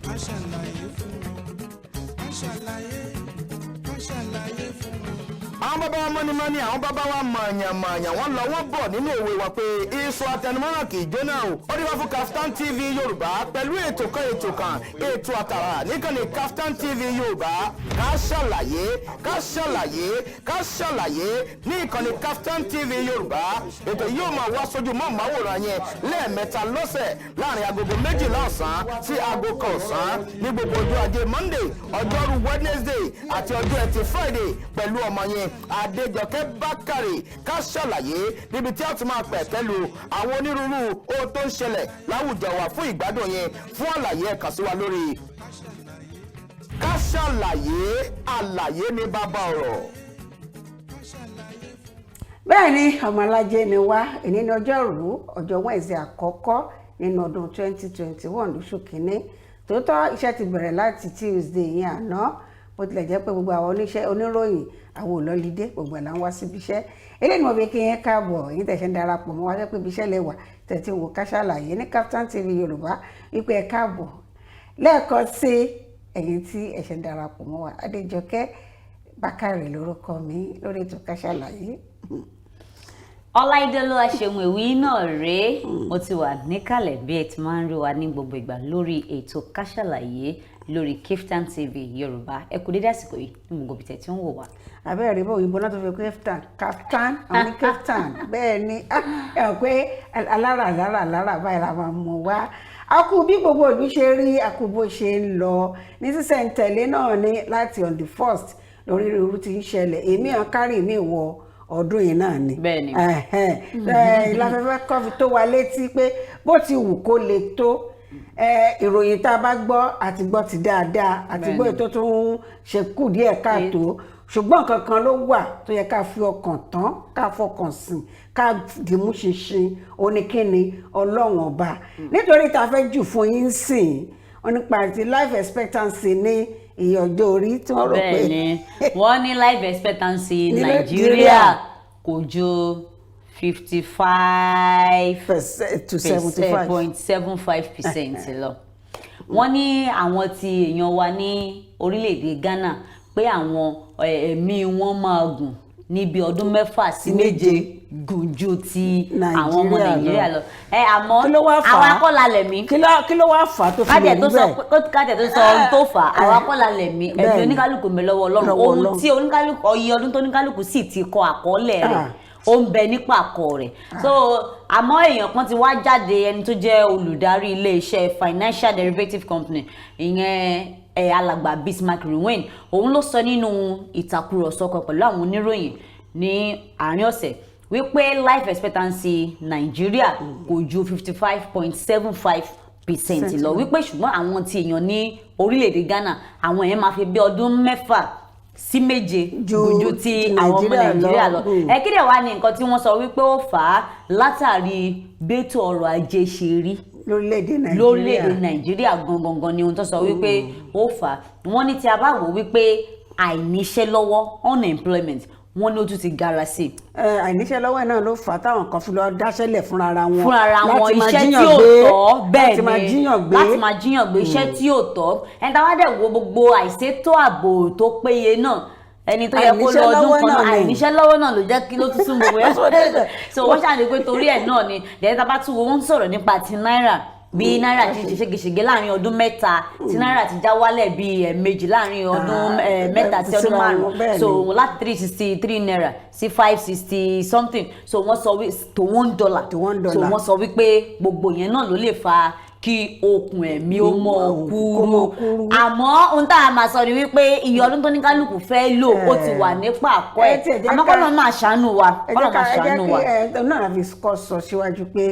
Ká ṣàlàyé fún wọn, ká ṣàlàyé, ká ṣàlàyé fún wọn. Àwọn bàbá wa mọ́nímọ́ní, àwọn bàbá wa mọ̀ọ̀yàn-mọ̀ọ̀yàn, wọ́n lọ, wọ́n bọ̀ nínú òwe wa pé iṣu atẹnumọ́ràn kì í jóná o. Ó dé wá fún Kaftan TV Yorùbá pẹ̀lú ètò kan, ètò kan, ètò àtàrà níkànnì Kaftan TV Yorùbá, Ká Ṣàlàyé, Ká Ṣàlàyé, Ká Ṣàlàyé ní ìkànnì Kaftan TV Yorùbá. Ètò yìí yóò máa wá sójú mọ́ màwòrán yẹn lẹ́ẹ̀mẹ́ta lọ́sẹ̀, láàrin agogo 12 ọ̀sán sí aago 1 ọ̀sán, ní gbogbo ọjọ́ ajé Monday, ọjọ́rú Wednesday àti ọjọ́ ẹtì Friday, pẹ̀lú ọmọ yẹn Adéjọkẹ́ Bákàrè. Ká Ṣàlàyé, níbi tí a ti máa pẹ̀kẹ́ lu àwọn onírúurú ohun tó ń ṣẹlẹ̀ láwùjọ wa fún ìgbádùn yẹn. Fún àlàyé, ẹ kàn sí wa lórí Ká Ṣàlàyé. Àlàyé ní bàbá ọ̀rọ̀. Bẹ́ẹ̀ ni, ọmọ alájẹ ni wá. Èní ní ọjọ́rú, ọjọ́ Wednesday àkọ́kọ́ nínú ọdún 2021, lóṣù kínní. Tòótọ́, iṣẹ́ ti bẹ̀rẹ̀ láti Tuesday yẹn àná, bó tilẹ̀ jẹ́ pé gbogbo àwọn oníṣẹ́ oníròyìn, àwọn ò lọ́lídé, gbogbo ẹ̀ là ń wá síbi iṣẹ́. Eléyìí ni mo fi kí yín káàbọ̀, yín tẹ̀sẹ̀ ń darapọ̀ mọ́ wá jẹ́ pé ibi iṣẹ́ lẹ wà tẹ̀tí wò Ká Ṣàlàyé ní Kaftan TV Yorùbá, wípé ẹ káàbọ̀ lẹ́ẹ̀kan sí. Ẹ̀yin tí ẹ̀ṣẹ̀ ń darapọ̀ mọ́ wa, Adéjọkẹ́ Bákàrè lórúkọ mi lórí ètò Ká Ṣàlàyé. Ọláìdé Olúwaṣeun ìwí náà rèé. Mo ti wà níkàlẹ̀ bí ẹ ti máa ń rí wa ní gbogbo ìgbà lórí ètò Ká Ṣàlàyé lórí Kaftan TV Yorùbá. Ẹ kú dédé àsìkò yìí ní gbogbo ibi tẹ̀ tí ń wò wá. Àbẹ́rẹ́ rí bó òyìnbó náà tó fi Kaftan, Kaftan, àwọn ní Kaftan. Bẹ́ẹ̀ ni, ẹ hàn pé alára alára alára báyìí la máa mú wá. A kú bí gbogbo ìlú ṣe rí, a kú bó ṣe ń lọ ní sísẹ̀ntẹ̀lé náà ní láti on the first lórí irú tí ń ṣẹlẹ̀. Èmi hàn kárì mi wọ ọdún yìí náà ni. Bẹ́ẹ̀ni. Ìlàfẹ́fẹ́ kọ́ fi tó wa létí pé bó ti wù kó le tó, ìròyìn tá a bá gbọ́, àti gbọ́ ti dáadáa, àti gbọ́ ètò tó ń ṣe kù díẹ̀ káàtó, ṣùgbọ́n nǹkan kan ló wà tó yẹ ká fi ọkàn tán, ká fọkàn sìn, ká dìmú ṣinṣin. Oníkíni Ọlọ́run Ọba, nítorí tá a fẹ́ jù fún yín sìn wọ́n nípa ti life expectancy ní iye ọjọ́ orí tí wọ́n rò pé Bẹ́ẹ̀ni, wọ́n ní life expectancy ní Nàìjíríà kò ju 55 percent to 75 .75% lọ. Wọ́n ní àwọn ti èèyàn wa ní orílẹ̀-èdè Ghana pé àwọn ẹ̀mí wọn máa gùn ní bí ọdún 6 sí 7 gùn ju ti àwọn ọmọ Nàìjíríà lọ. Nàìjíríà lọ. Ẹ àmọ́ Kí ló wá fà á? àwa kọ́ la lẹ̀mí. Kí ló wá fà á tó fi lè Kájẹ rí tó sọ bẹ́ẹ̀? Kájẹ tó sọ ohun tó fà á, àwa kọ́ la lẹ̀mí. Ẹ̀mí oníkálukú mi lọ́wọ́ Ọlọ́run. Lọ́wọ́ Ohun Ọlọ́run. tí oníkálukú, ọyẹ ọdún tó oníkálukú sì ti kọ àkọọ́lẹ̀ rẹ̀, ó ń bẹ nípa àkọ rẹ̀. So àmọ́ èèyàn kan ti wá jáde, ẹni tó jẹ́ olùdarí iléeṣẹ́ Financial Derivative Company, ìyẹn ẹ alàgbà Bismarck Rewane. Òun ló sọ nínú ìtàkùrọ̀sọ kan pẹ̀lú àwọn oníròyìn ní àárín ọ̀sẹ̀ wípé life expectancy Nàìjíríà kò ju 55.75% lọ, wípé ṣùgbọ́n àwọn tí èèyàn ní orílẹ̀-èdè Ghana, àwọn èèyàn máa fi bí ọdún 6 sí 7 ju gùn ju ti àwọn ọmọ Nàìjíríà lọ. Nàìjíríà lọ. Ẹ kí dẹ̀ wá ní nǹkan tí wọ́n sọ wípé ó fà á? Látàrí bẹ́tò ọrọ̀ ajé ṣe rí lórílẹ̀‐èdè Nàìjíríà. Lórílẹ̀‐èdè Nàìjíríà gangan gan ni ohun tó sọ wípé ó fà á. Wọ́n ní tí a bá wò wípé àìníṣẹ́ lọ́wọ́, unemployment, wọ́n ní ó tún ti gara sí i. Ẹ, àìníṣẹ́ lọ́wọ́ náà ló fà á táwọn kan fi lọ dáṣẹ́lẹ̀ fúnra ara wọn. Fúnra ara wọn, láti máa iṣẹ́ tí jíyàn ò gbé, tọ́, bẹ́ẹ̀ láti máa ni, jíyàn gbé. Láti máa jíyàn gbé, iṣẹ́ tí ò tọ́. Ẹni táwa dẹ̀ wo gbogbo àìṣètò ààbò tó péye náà, ẹni tó yẹ kó lọ Àìníṣẹ́ ọdún lọ́wọ́ kan náà náà ni. Àìníṣẹ́ lọ́wọ́ náà ló jẹ́ kí ló tún sún gbogbo yẹn. So wọ́n ṣàlè pé torí ẹ̀ náà ni. Dẹ̀ tá a bá tún wo, wọ́n ń sọ̀rọ̀ nípa ti náírà, bí náírà ti ṣe ségesège láàrin ọdún 3, tí náírà ti já wálẹ̀ bí ẹ̀ẹ̀mejì láàrin ọdún 3 sí ọdún síra wọn, 5. bẹ́ẹ̀ ni. So láti 363 naira sí 560 something, so wọ́n sọ wí to $1. To $1. So wọ́n sọ wípé gbogbo yẹn náà ló lè fa kí okùn ẹ̀mí ó mọ́ Kó mọ́ kúrú. Kúrú. Àmọ́ ohun tá a máa sọ ni wípé iye ọdún tó ní kálukú fẹ́ lò, ó ti wà nípa àkọ́ Ẹ ẹ̀. tiẹ̀ jẹ́ Àmọ́ kọ́lọ́ máa ṣàánú wa, ẹ kọ́lọ́ jẹ́ máa ká, ẹ jẹ́ ṣàánú kí wa. ẹ náà la fi kọ́ sọ síwájú pé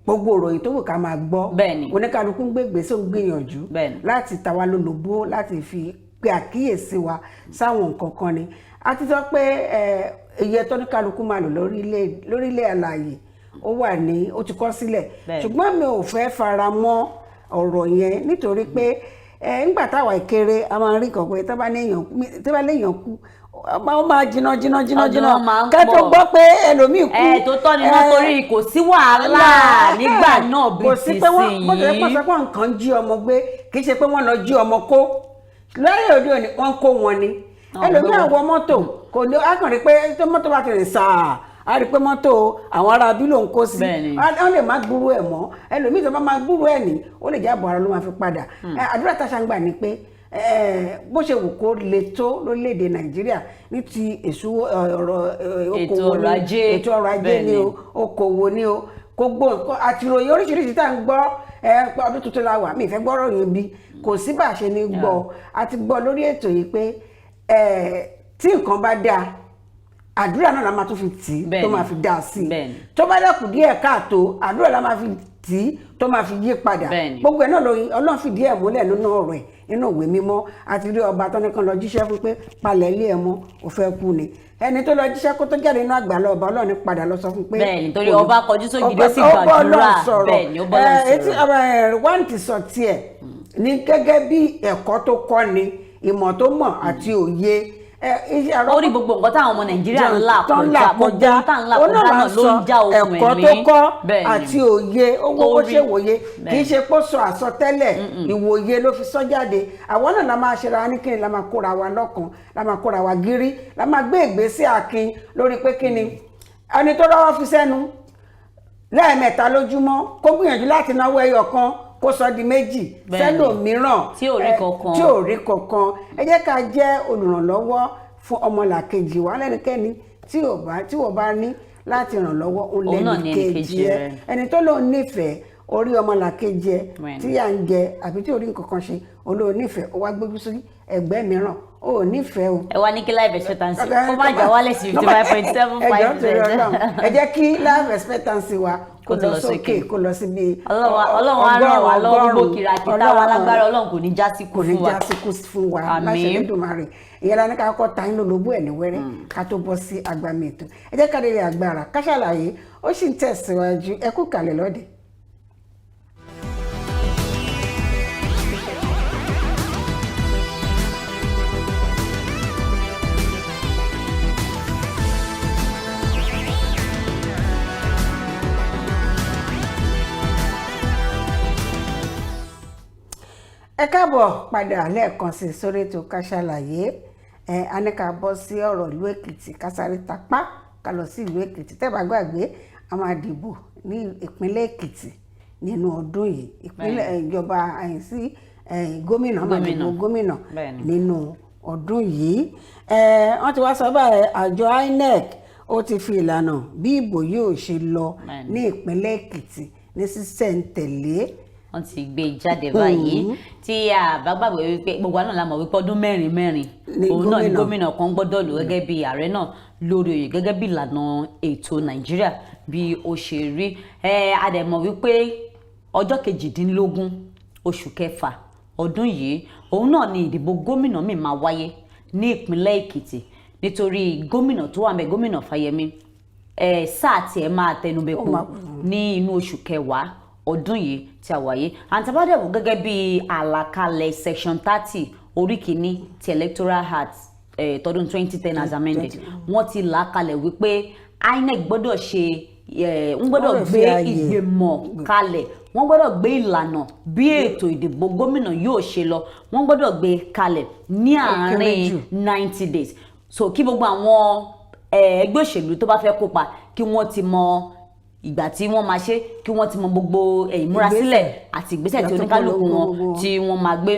gbogbo ìròyìn tó wù ká máa gbọ́, oníkálukú ń gbé ìgbésẹ̀, ń gbìyànjú láti ta wá lólobó, láti fi pe àkíyèsí wa sáwọn nǹkan kan ni. A ti sọ pé iye tó ní kálukú máa lò lórílẹ̀ àlàyé, ó wà ní, ó ti kọ sílẹ̀. Ṣùgbọ́n mi ò fẹ́ fara mọ́ ọ̀rọ̀ yẹn, nítorí pé ńgbà táwa kéré, a máa ń rí nǹkan pé tó bá léèyàn kú, ó máa jìnnà jìnnà jìnnà Ọdún jìnnà wọn máa ń ká tó pọ̀. gbọ́ pé ẹlòmíì kú. Ẹ tó tọ́ ni wọ́n, torí kò sí wàhálà nígbà náà bí Kò sí ti pé wọ́n bó tilẹ̀ sìn pọ̀ yìí. sọ pé nǹkan jí ọmọ gbé, kì í ṣe pé wọ́n lọ jí ọmọ kó. Láyé òde òní, wọ́n kó wọn ni. Àwọn Ẹlòmíì gbé wọ mọ́tò, kò ní á kàn rí pé tó mọ́tò bá ti rìn sáà, á rí pé mọ́tò àwọn ará bí ló ń kó sí. Wọ́n lè má gbúrú ẹ̀ mọ́. Ẹlòmíì tó bá máa gbúrú ẹ̀ ní, ó lè jábọ̀ ara ló máa fi padà. Àdúrà tá a ṣe ń gbà ni pé bó ṣe wù kó le tó lórílẹ̀‐èdè Nàìjíríà ní ti èso ọ̀rọ̀ Ètò okòwò ọrọ̀ ní ajé. ètò ọrọ̀ ajé ni o, okòwò ni o, gbogbo nǹkan àti ìròyìn oríṣiríṣi tá à ń gbọ́ pé ọdún tuntun la wà, mi ìfẹ́ gbọ́rọ̀ yìí bí kò sí bá a ṣe ní gbọ́. A ti gbọ́ lórí ètò yìí pé tí nǹkan bá dáa, àdúrà náà la máa tún fi tì í tó máa fi dáa sí i. Tó bá dẹ́kun díẹ̀ káàtó, àdúrà la máa fi tì í tó máa fi yí padà. Gbogbo ẹ̀ náà lóyún Ọlọ́run fìdí ẹ̀ múlẹ̀ nínú ọ̀rọ̀ ẹ̀, nínú ìwé mímọ́. Àti rí ọba tó ní kan lọ jíṣẹ́ fún pé palẹ̀ ilé ẹ̀ mọ́, ò fẹ́ kú ni. Ẹni tó lọ jíṣẹ́ kó tó jáde nínú àgbàlá ọba, Ọlọ́run ní padà lọ sọ fún pé Bẹ́ẹ̀ni, torí ọba kọjú sógiri, ó sì Ọba gbàdúrà. Ọlọ́run sọ̀rọ̀. Bẹ́ẹ̀ni, ó bá Ọlọ́run Etí sọ̀rọ̀. ọba wọ́n ti sọ tiẹ̀ ní gẹ́gẹ́ bí ẹ̀kọ́ tó kọ́ ni, ìmọ̀ tó mọ̀ àti òye. Ó rí gbogbo nǹkan táwọn ọmọ Nàìjíríà ń là tó ń là kọjá, gbogbo kọjá, ohun tá ń là òun náà kọjá là náà ń ló sọ. ń já okùn Ẹ̀kọ́ ẹ̀mí. tó kọ́ àti òye owó ó Tó rí. ṣe wòye, kì í ṣe pé ó sọ àsọtẹ́lẹ̀, ìwòye ló fi sọ jáde. Àwọn náà la máa ṣera ní kíni, la máa kóra wa lọ́kàn, la máa kóra wa gírí, la máa gbé ìgbésẹ̀ akin lórí pé kíni ẹni tó rọ́wọ́ fi sẹ́nu lẹ́ẹ̀mẹ́ta lójúmọ́, kó gbìyànjú láti náwó ẹyọ kan kó sọ di méjì sẹ́lòmíràn Tí ò rí kankan. tí ò rí kankan. Ẹ jẹ́ ká jẹ́ olùrànlọ́wọ́ fún ọmọlàkejì wa. Lẹ́nikẹ́ni tí ò bá tí ò bá ní láti ràn lọ́wọ́, òun Òun náà lẹ́ni ni kejì ẹnìkejì ẹ. rẹ̀. Ẹni tó lóun nífẹ̀ẹ́ orí ọmọlàkejì ẹ tí yà ń jẹ àbí tí ò rí nǹkan kan ṣe, olóò nífẹ̀ẹ́, ó wá gbójú sí ẹgbẹ́ mìíràn, ó ò nífẹ̀ẹ́ o. Ẹ wá ní kí life expectancy kó má jà wálẹ̀ sí 55.75 Ẹ jọ̀ọ́, torí percent. Ọlọ́run, ẹ jẹ́ kí life expectancy wa kó Kó tó lọ lọ sókè, sókè. kó lọ síbi Ọlọ́run á ràn wá lọ́wọ́, gbogbo ọgọ́rùn-ún. kìràkìtà wa lágbára Ọlọ́run kò ní já sí kú Kò ní fún wa. já síkú fún wa. Àmín. Láṣẹ Elédùmarè. Ìyẹn la ní ká kọ́ ta yín lólobó ẹ̀ ní wẹ́rẹ́ ká tó bọ́ sí agbami ètò. Ẹ jẹ́ ká lè rí agbára ká ṣàlàyé, ó sì ń tẹ̀síwájú. Ẹ kú kalẹ̀ lọ́dẹ̀. Ẹ káàbọ̀ padà lẹ́ẹ̀kan sí sórí ètò Ká Sálàyé. Ẹ a ní ká bọ́ sí ọ̀rọ̀ ìlú Èkìtì, ká sáré tapá ká lọ sí ìlú Èkìtì. Tẹ́ bá gbàgbé, a máa dìbò ní ìpínlẹ̀ Èkìtì nínú ọdún yìí, ìpínlẹ̀ ìjọba ẹ̀yìn sí gómìnà, a máa dìbò gómìnà nínú ọdún yìí. Wọ́n ti wá sọ báyìí, àjọ INEC ó ti fi ìlànà bí ìbò yóò ṣe lọ ní ìpínlẹ̀ Èkìtì ní sísẹ̀ntẹ̀lé. Wọ́n ti gbé e jáde báyìí. Tí a bá gbàgbé wípé gbogbo àná la mọ̀ wípé ọdún mẹ́rin mẹ́rin Ni òun náà ni gómìnà. gómìnà kan gbọ́dọ̀ lò gẹ́gẹ́ bí ààrẹ náà lórí oyè, gẹ́gẹ́ bí ìlànà ètò Nàìjíríà bí ó ṣe rí. A dẹ̀ mọ̀ wípé ọjọ́ 18 oṣù kẹfà ọdún yìí, òun náà ni ìdìbò gómìnà míì máa wáyé ní ìpínlẹ̀ Èkìtì, nítorí gómìnà tó wà ńbẹ̀, gómìnà Fáyẹmí, sáà tiẹ̀ máa tẹnubẹ́po Ó máa- ní inú oṣù kẹwàá ọdún yìí tí a wáyé. Àǹtàbádẹ́wò gẹ́gẹ́ bí àlàkalẹ̀ section 30 orí kìíní ti Electoral Act tọdún 2010 as amended, wọ́n ti là á kalẹ̀ wípé INEC gbọ́dọ̀ ṣe ń gbọ́dọ̀ Wọ́n lè gbé fi ààyè. ìgbìmọ̀ kalẹ̀, wọ́n gbọ́dọ̀ gbé ìlànà bí ètò ìdìbò gómìnà yóò ṣe lọ, wọ́n gbọ́dọ̀ gbé kalẹ̀ ní Ó kéré àárín jù. 90 days, so kí gbogbo àwọn ẹgbẹ́ òṣèlú tó bá fẹ́ kópa, kí wọ́n ti mọ ìgbà tí wọ́n máa ṣe, kí wọ́n ti mọ gbogbo ìmúrasílẹ̀ àti ìgbésẹ̀ tí Ìgbà tó oníkálukú polongo wọn gbogbo wọn. tí wọ́n máa gbé.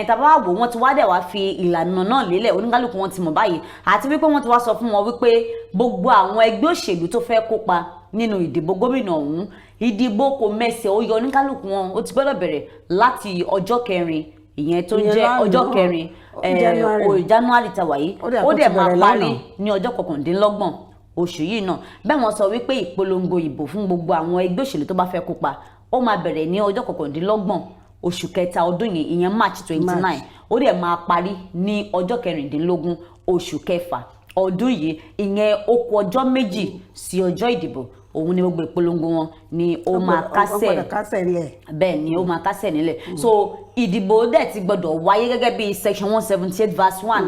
Tá bá wá wò, wọ́n ti wá dẹ̀ wá fi ìlànà náà lélẹ̀, oníkálukú wọn ti mọ̀ báyìí, àti wípé wọ́n ti wá sọ fún wọn wípé gbogbo àwọn ẹgbẹ́ òṣèlú tó fẹ́ kópa nínú ìdìbò gómìnà ọ̀hún, ìdìbò kò mẹsẹ̀ ó yọ oníkálukú wọn, ó ti gbọ́dọ̀ bẹ̀rẹ̀ láti ọjọ́ kẹrin, ìyẹn tó ń Ìyẹn jẹ́ lánàá. ọjọ́ kẹrin January. January tàwa yìí, Ó dẹ̀ ó kó ti dẹ̀ máa bẹ̀rẹ̀ parí lánàá. ní ọjọ́ 29 oṣù yìí náà. Bẹ́ẹ̀ wọ́n sọ wípé ìpolongo ìbò fún gbogbo àwọn ẹgbẹ́ òṣèlú tó bá fẹ́ kópa, ó máa bẹ̀rẹ̀ ní ọjọ́ 29 oṣù kẹta ọdún yìí, ìyẹn March 29, ó dẹ̀ máa parí ní ọjọ́ 16 oṣù kẹfà ọdún yìí, ìyẹn ó kù ọjọ́ 2 sí ọjọ́ ìdìbò. Òun ni gbogbo ìpolongo wọn ni ó máa Ó kásẹ̀ gbọ́dọ̀ kásẹ̀ lẹ̀. Bẹ́ẹ̀ ni, ó máa kásẹ̀ nílẹ̀. So ìdìbò dẹ̀ ti gbọ́dọ̀ wáyé gẹ́gẹ́ bí section 178 verse 1.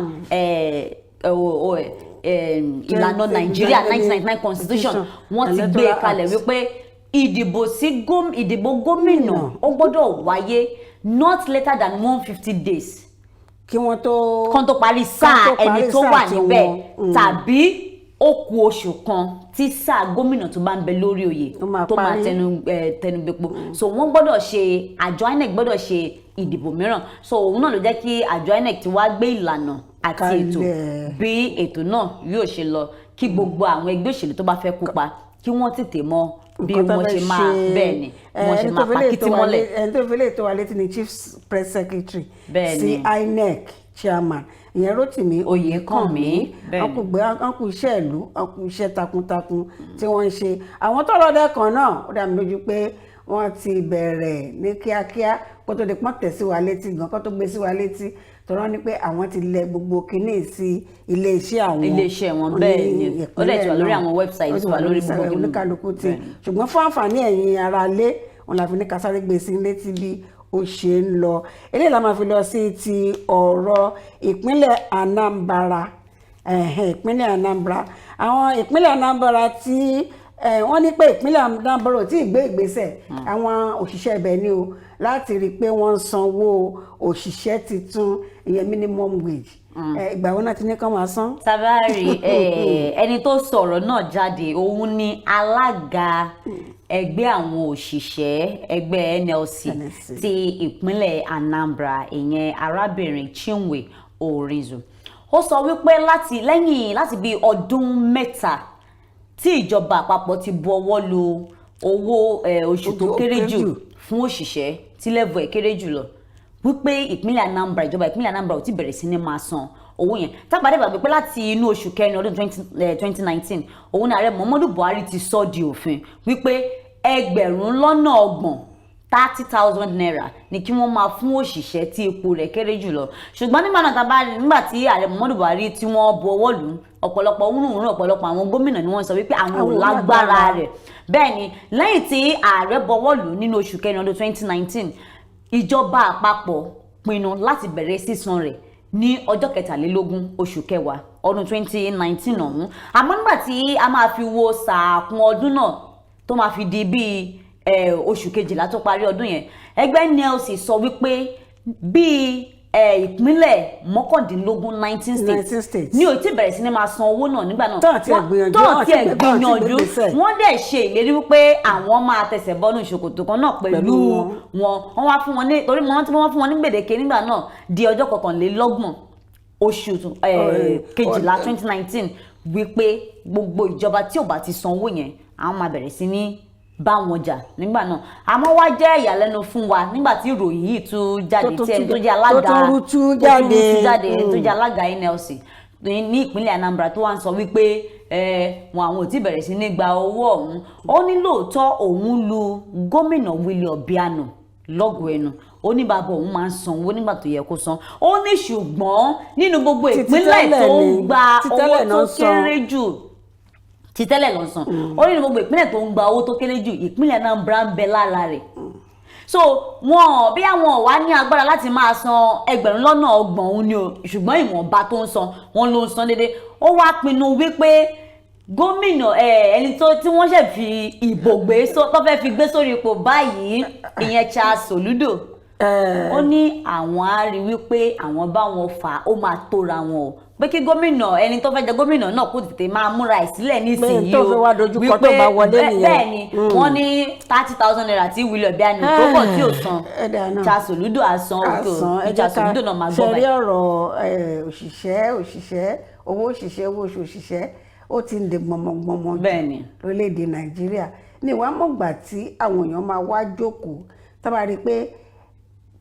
ìlànà Nàìjíríà, 1999 constitution, wọ́n ti gbé e kalẹ̀ wípé ìdìbò gómìnà, ó gbọ́dọ̀ wáyé not later than 150 days kí wọ́n tó kan tó parí sáà ẹni tó wà níbẹ̀, tàbí ó kù oṣù kan tí sáà gómìnà tó bá ń bẹ lórí oyè tó máa tẹnu bepo. So wọ́n gbọ́dọ̀ ṣe, àjọ INEC gbọ́dọ̀ ṣe ìdìbò mìíràn. So òun náà ló jẹ́ kí àjọ INEC ti wá gbé ìlànà àti ètò bí ètò náà yóò ṣe lọ, kí gbogbo àwọn ẹgbẹ́ òṣèlú tó bá fẹ́ kópa, kí wọ́n tètè mọ bí wọ́n ṣe máa, bẹ́ẹ̀ ni, wọ́n ṣe máa pàkìtì mọ́lẹ̀. Ẹni tó fi lè tó wa létí ni Chief Press Secretary sí INEC chairman, ìyẹn Rótìmí Oyèkànmí. Wọ́n kú iṣẹ́ ìlú, wọ́n kú iṣẹ́ takuntakun tí wọ́n ń ṣe. Àwọn tọ́rọ̀ dẹ́kan náà, ó dá mi lójú pé wọ́n ti bẹ̀rẹ̀ ní kíákíá kó tó di pọ́n tẹ̀ sí wa létí gan, kó tó gbé sí wa létí, tọ́rọ́ ní pé àwọn ti lẹ gbogbo kinní sí iléeṣẹ́ àwọn. Iléeṣẹ́ wọn, bẹ́ẹ̀ ni. Ó dẹ̀ ti wà lórí àwọn website, wà lórí gbogbo. Oníkálukú ti, ṣùgbọ́n fún àǹfààní ẹ̀yin ará ilé wọn la fi ní ká sáré gbé sí létí bí ó ṣe ń lọ. Eléyìí la máa fi lọ sí ti ọ̀rọ̀ ìpínlẹ̀ Anambra. Ìpínlẹ̀ Anambra, àwọn ìpínlẹ̀ Anambra tí wọ́n ní pé ìpínlẹ̀ Anambra ò tí ì gbé ìgbésẹ̀, àwọn òṣìṣẹ́ ibẹ̀ ni o, láti rí i pé wọ́n ń sanwó òṣìṣẹ́ tuntun, ìyẹn minimum wage. Ìgbà wo náà ti ní kán máa san? Tabari, ẹni tó sọ̀rọ̀ náà jáde, òun ni alága ẹgbẹ́ àwọn òṣìṣẹ́, ẹgbẹ́ NLC ti ìpínlẹ̀ Anambra, ìyẹn arábìnrin Chinwe Orizu. Ó sọ wípé láti lẹ́yìn láti bí ọdún 3 tí ìjọba àpapọ̀ ti bu ọwọ́ lu owó oṣù tó kéré jù fún òṣìṣẹ́ tí level ẹ̀ kéré jù lọ, wípé ìpínlẹ̀ Anambra, ìjọba ìpínlẹ̀ Anambra ò tí bẹ̀rẹ̀ sí ní máa san owó yẹn. Tábàdé gbàgbé pé láti inú oṣù kẹrin ọdún 2019, òun ní ààrẹ Muhammadu Buhari ti sọ di òfin wípé 30,000, ₦30,000, ni kí wọ́n máa fún òṣìṣẹ́ tí ipò rẹ̀ kéré jùlọ. Ṣùgbọ́n nígbà náà, tábà nígbà tí ààrẹ Muhammadu Buhari tí wọ́n bu ọwọ́ lù ú, ọ̀pọ̀lọpọ̀ wúrúwúrú, ọ̀pọ̀lọpọ̀ àwọn gómìnà ni wọ́n sọ wípé àwọn ò lágbára rẹ̀. Bẹ́ẹ̀ ni, lẹ́yìn tí ààrẹ bọwọ́ lù ú nínú oṣù kẹrin ọdún 2019, ìjọba àpapọ̀ pinnu láti bẹ̀rẹ̀ sísan rẹ̀ ní ọjọ́ 23 oṣù kẹwàá ọdún 2019 ọ̀hún. Àmọ́ nígbà tí a máa fi wo sàkún ọdún náà, tó máa fi di bíi oṣù kejìlá tó parí ọdún yẹn, ẹgbẹ́ NLC sọ wípé bíi ìpínlẹ̀ 19, 19 states, ní ò tí bẹ̀rẹ̀ sí ní máa san owó náà nígbà náà. Tán tiẹ̀ gbìyànjú. Tán tiẹ̀ gbìyànjú. Wọ́n dẹ̀ ṣe ìlérí wípé àwọn máa tẹsẹ̀ bọ́nú ìṣòkòtò kan náà pẹ̀lú wọn. Wọ́n wá fún wọn ní, torí wọ́n tí wọ́n fún wọn ní gbèdéke nígbà náà di ọjọ́ 21 oṣù kejìlá 2019, wípé gbogbo ìjọba tí ò bá ti san owó yẹn, àwọn máa bẹ̀rẹ̀ sí ní bá wọn jà nígbà náà. Àmọ́ wá jẹ́ ìyàlẹ́nu fún wa nígbà tí ìròyìn yìí tún jáde, tí ẹni tó jẹ́ alága tó tún rútú jáde. Jáde, tó jẹ́ alága NLC ní ìpínlẹ̀ Anambra, tó wá ń sọ wípé wọn àwọn ò tí bẹ̀rẹ̀ sí ní gba owó ọ̀hún. Ó ní lóòótọ́ òun lu gómìnà Willie Obiano lọ́gọ̀ọ́ ẹnu, ó ní bàbá òun máa ń sanwó nígbà tó yẹ kó san. Ó ní ṣùgbọ́n nínú gbogbo ìpínlẹ̀ tó ń gba owó tó kéré jù, ti tẹ́lẹ̀ lọ san, ó ní gbogbo ìpínlẹ̀ tó ń gba owó tó kéré jù, ìpínlẹ̀ Anambra ń bẹ lára rẹ̀. So wọn bí àwọn wà ní agbára láti máa san 30,000 òun ni o, ṣùgbọ́n ìwọ̀nba tó ń san, wọn ló ń san déédéé. Ó wá pinnu wípé gómìnà, ẹni tó tí wọ́n ṣẹ̀ fi ìbò gbé, tó fẹ́ fi gbé sórí ipò báyìí, ìyẹn Charles Soludo, ó ní àwọn á rí wípé àwọn bá wọn fà, ó máa tóra wọn o, pé kí gómìnà, ẹni tó fẹ́ jẹ gómìnà náà, kó tètè máa múra ẹ̀ sílẹ̀ nísìnyí o, wípé bẹ́ẹ̀ ni wọ́n ní ₦30,000 tí Willie Obiano tó pọ̀ tí ò san, Charles Soludo á san. Òkè Charles Soludo náà máa gbọ́ báyìí. Ṣe rí ọ̀rọ̀ òṣìṣẹ́, òṣìṣẹ́, owó òṣìṣẹ́, owó oṣù òṣìṣẹ́, ó ti ń di gbọmọgbọmọ jù lórílẹ̀‐èdè Nàìjíríà. Ní ìwà mọ̀gbà tí àwọn èèyàn máa wá jókòó, tá bá rí i pé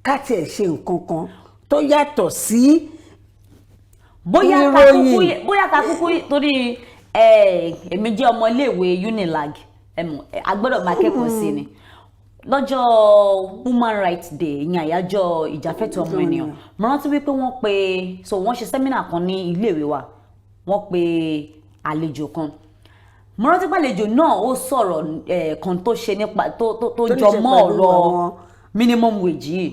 ká tiẹ̀ ṣe nǹkan kan tó yàtọ̀ sí Bóyá ká kúkú, torí èmi jẹ́ ọmọ iléèwé Unilag, a gbọ́dọ̀ máa kẹ́kọ̀ọ́ sí ni. Lọ́jọ́ Human Rights Day, ìyẹn àyájọ́ ìjàfẹ́tọ̀ọ́ ọmọ ènìyàn, mo rántí wípé wọ́n pe, so wọ́n ṣe seminar kan ní iléèwé wa, wọ́n pe àlejò kan. Mo rántí pé àlejò náà, ó sọ̀rọ̀ kan tó ṣe nípa tó jọ mọ́ ọ̀rọ̀ minimum wage yìí.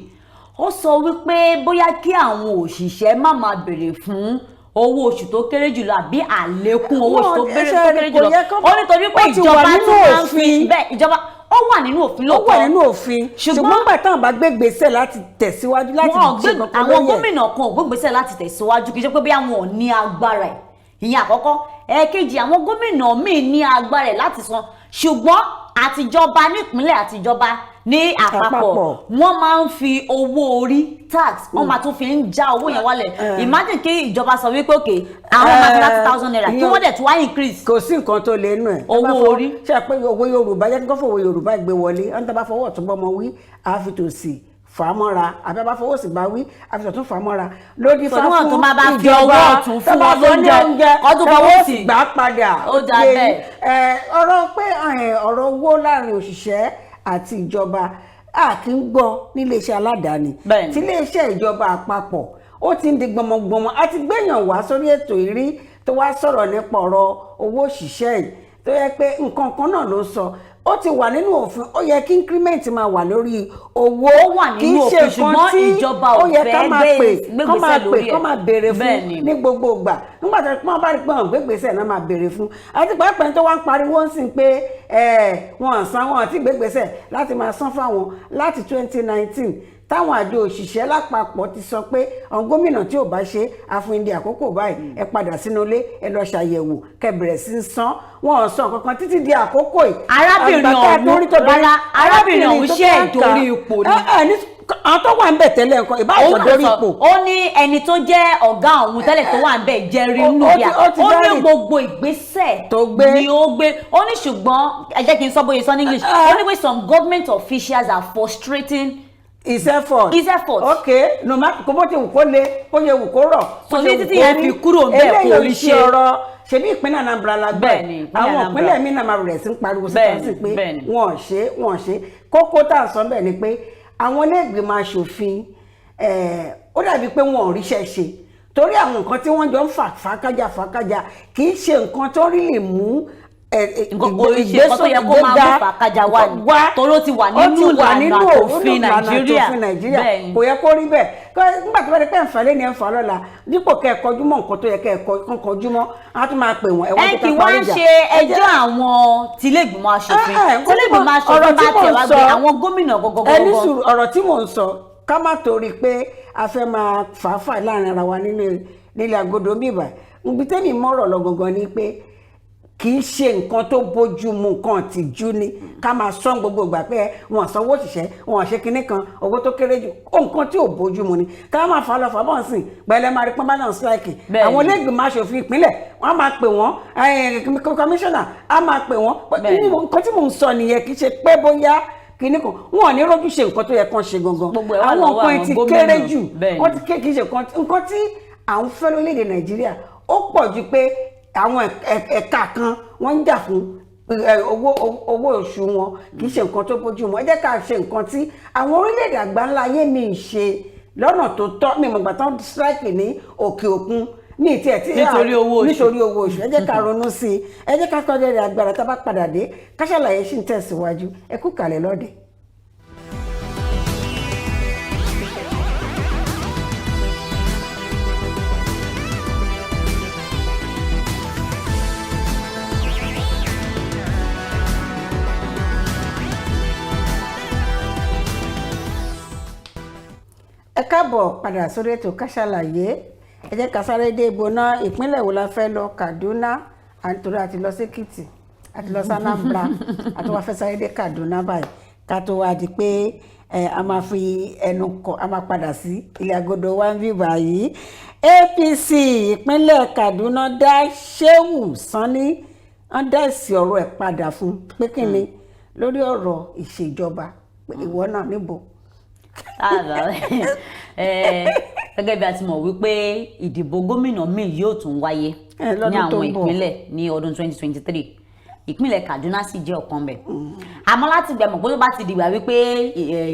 Ó sọ wípé bóyá kí àwọn òṣìṣẹ́ má máa béèrè fún owó oṣù tó kéré jùlọ àbí àlékún owó oṣù tó Wọ́n- kéré ṣe tó kéré kò jùlọ. yẹ kán- Ó nítorí pé ó ti wà ìjọba nínú tún máa ń fi òfin. bẹ́ẹ̀, ìjọba ó wà nínú òfin Ó wà lóòótọ́. nínú òfin, Ṣùgbọ́n- ṣùgbọ́n gbà táwọn bá gbé gbèsè láti tẹ̀síwájú láti wọn ò ṣe gbé kankan àwọn lórí ẹ̀. gómìnà kan ò gbégbèsè láti tẹ̀síwájú. Kì í ṣe pé bí àwọn ò ní agbára ẹ̀, ìyẹn àkọ́kọ́. Ẹ̀ẹ̀kejì, àwọn gómìnà míì ní agbára ẹ̀ láti san, ṣùgbọ́n àtijọba nípínlẹ̀ àtijọba ní àpapọ̀ Àpapọ̀. wọ́n máa ń fi owó orí, tax, wọ́n máa tún fi ń já owó yẹn wálẹ̀. Imagine kí ìjọba sọ wípé òkè àwọn máa fi ₦30,000, kí wọ́n dẹ̀ tún wá increase Kò sí nǹkan tó lè nù ẹ̀. owó Tó bá orí. Ṣe pé owó Yorùbá jẹ́ kí wọ́n fowó Yorùbá gbé wọlé, wọ́n tó bá fọwọ́ ọ̀tún bọ́mọ wí, àfi tòsì fà á mọ́ra, àbí bá fọwọ́ sí bá wí, àfi tọ̀tún fà á mọ́ra lódì fà Tòun náà fún tó máa bá fi ìjọba ọwọ́ ọ̀tún fún tó bá wọn fún ní lóúnjẹ, oúnjẹ, kó tún tó fọwọ́ fọwọ́ sí. sí gbà á padà. Ó dáa Yé bẹ́ẹ̀. Ọ̀rọ̀ pé ọ̀rọ̀ owó láàrin òṣìṣẹ́ àti ìjọba, a kì í gbọ́ níléeṣẹ́ aládàáni. Bẹ́ẹ̀ni. Tí iléeṣẹ́ ìjọba àpapọ̀, ó ti ń di gbọmọgbọmọ. A ti gbéyàn wá sórí ètò ìrí tó wá sọ̀rọ̀ nípa ọ̀rọ̀ owó òṣìṣẹ́ yìí, tó yẹ pé nǹkan kan náà ló sọ. Ó ti wà nínú òfin, ó yẹ kí increment máa wà lórí owó. Ó wà Kì í nínú ṣe òfin, nǹkan ṣùgbọ́n tí ìjọba ò ó yẹ ká fẹ́ máa pè gbé kán máa gbèsè pè lórí ẹ̀. kán máa béèrè fún Bẹ́ẹ̀ni. ní gbogbo ìgbà. Nígbà tó wọ́n bá rí pé wọ́n gbégbèsè náà máa béèrè fún, àti pàápàá ẹni tó wá ń pariwo ń sìn pé wọn san, wọn àti gbégbèsè láti máa san fáwọn láti 2019, táwọn àjọ òṣìṣẹ́ lápapọ̀ ti sọ pé àwọn gómìnà tí ò bá ṣe àfihàn di àkókò báyìí, ẹ padà sínú ilé, ẹ lọ ṣàyẹ̀wò, kẹ́ bẹ̀rẹ̀ sí í san. Wọn ò san kankan títí di àkókò yìí. Arábìnrin Àgbà tá a ọ̀hún, torí tó bẹ̀rẹ̀- rárá, arábìnrin ọ̀hún tó ṣe bá ń kà- ìdórí ipò ni. Àwọn tó wà ń bẹ̀ tẹ́lẹ̀ nǹkan ìbá Òun àjọ dórí náà sọ, ipò. ó ní ẹni tó jẹ́ ọ̀gá òun tẹ́lẹ̀ tó wà ń bẹ̀ Jerry Nnubia, Ó ti ó ní dárìn. gbogbo ìgbésẹ̀ Tó gbé. ni ó gbé. Ó ní ṣùgbọ́n ẹ jẹ́ kí n sọ bóyá sọ ní English, ó ní pé some government officials are frustrating His effort. His effort. Ok, no matter kó bó ti wù kó le, bó ṣe wù kó rọ̀, So bó ṣe ní wù títí kó yẹn rí. fi kúrò ńbẹ̀, Eléyìí kò ò rí ṣe ṣe. ọ̀rọ̀ ṣebí ìpínlẹ̀ Anambra la gbọ́. Bẹ́ẹ̀ni, ìpínlẹ̀ Àwọn Anambra. ìpínlẹ̀ míì náà máa bẹ̀rẹ̀ sí ń pariwo síta Bẹ́ẹ̀ni, sí pé bẹ́ẹ̀ni. wọn ò ṣe, wọn ò ṣe. Kókó tá à ń sọ bẹ́ẹ̀ ni pé àwọn ilé-ìgbìmọ̀ aṣòfin, ó dàbí pé wọn ò ríṣẹ́ ṣe, torí àwọn nǹkan tí wọ́n jọ ń fà fàákájà fàákájà kì í ṣe nǹkan tó rí lè mú Nǹkan kò ṣe nǹkan tó yẹ kó máa mú fàákájà wá ni. Torí ó ti wà Ó ti nínú wà ìlànà nínú àtòfin ìlànà Nàìjíríà. àtòfin Nàìjíríà. Bẹ́ẹ̀ni. Kò yẹ kó rí bẹ́ẹ̀. Nígbà tó bá dé pé ẹ̀ǹfà lé ní ẹ̀ǹfà lọ́la, dípò kẹ́ ẹ kọjú mọ́ nǹkan tó yẹ kẹ́ ẹ kán kọjú mọ́, á tún máa pè wọ́n ẹ̀wọ́n Ẹ tó kì ká wá parí ń ìjà. ṣe ẹjọ́ àwọn tilégbìmọ̀ aṣòfin. Nǹkan Tilégbìmọ̀ tí aṣòfin ọ̀rọ̀ bá tí mò tẹ̀ ń wá sọ- gbé àwọn gómìnà gọgọgọgọ. Ẹni sùúrù, ọ̀rọ̀ tí mò ń sọ, ká má torí pé a fẹ́ máa fàáfàá láàrin ara wa nínú nílé agodo bíbà. Ibi tẹ́mi mọ́rọ̀ lọ gangan ni pé kì í ṣe nǹkan tó bójú mu, nǹkan tìjú ni ká máa sọ gbogbo ìgbà pé wọn sanwó òṣìṣẹ́, wọn ṣe kinní kan, owó tó kéré jù. Ó nǹkan tí ò bójú mu ni ká máa fà lọ fà bọ̀ sí pẹ̀lẹ́ máa rí pọ́n balance strike. Bẹ́ẹ̀ni. Àwọn ilé-ìgbìmọ̀ aṣòfin ìpínlẹ̀, wọ́n á máa pè wọ́n, kọmíṣánná á máa pè wọ́n. Bẹ́ẹ̀ni. Nǹkan tí mò ń sọ nìyẹn, kì í ṣe pé bóyá kinní kan, wọn ò ní rójú ṣe nǹkan tó yẹ kán ṣe gangan. Gbogbo ẹ̀ wà Àwọn lọ́wọ́ nǹkan àwọn ti gómìnà. kéré jù. Bẹ́ẹ̀ni. Wọ́n ti ké, kì í ṣe nǹkan tí à ń fẹ́ lórílẹ̀‐èdè Nàìjíríà ó pọ̀ ju pé àwọn ẹ̀ka kan wọ́n ń jà fún owó oṣù wọn. Kì í ṣe nǹkan tó bójú mu. Ẹ jẹ́ ká ṣe nǹkan tí àwọn orílẹ̀-èdè àgbáńlá ayé mi ń ṣe lọ́nà tó tọ́. Mi mọ̀gbà tán strike ní òkè òkun ní ìtì ẹ̀ tí Nítorí owó oṣù. Nítorí owó oṣù. Ẹ jẹ́ ká ronú sí i, ẹ jẹ́ ká kọjá ẹ̀rẹ̀ agbára. Tá a bá padà dé, ká ṣàlàyé sí ń tẹ̀síwájú. Ẹ kú kàlẹ̀ lọ́dẹ̀. Ẹ káàbọ̀ padà sórí ètò Ká Sálàyé. Ẹ jẹ́ ká sáré dé ibo náà, ìpínlẹ̀ wo la fẹ́ lọ? Kaduna àtúrò, àti lọ sí Èkìtì, àti lọ sí Anambra, àti wàá fẹ́ sáré dé Kaduna báyìí ká tó wá di pé a máa fi ẹnu kọ, a máa padà sí ilé agodo wa ń bí báyìí. APC ìpínlẹ̀ Kaduna dá Shehu Sani, wọ́n dá èsì ọ̀rọ̀ ẹ̀ padà fún pé kí ni lórí ọ̀rọ̀ ìṣèjọba, pé ìwọ náà níbo. Gẹ́gẹ́ bí a ti mọ̀ wípé ìdìbò gómìnà míì yóò tún wáyé Lọ́dún ní tó àwọn ń bọ̀. ìpínlẹ̀ ní ọdún 2023, ìpínlẹ̀ Kaduna sì jẹ́ ọ̀kan bẹ̀. Àmọ́ láti gbẹ̀mọ̀ pé tó bá ti dìgbà wípé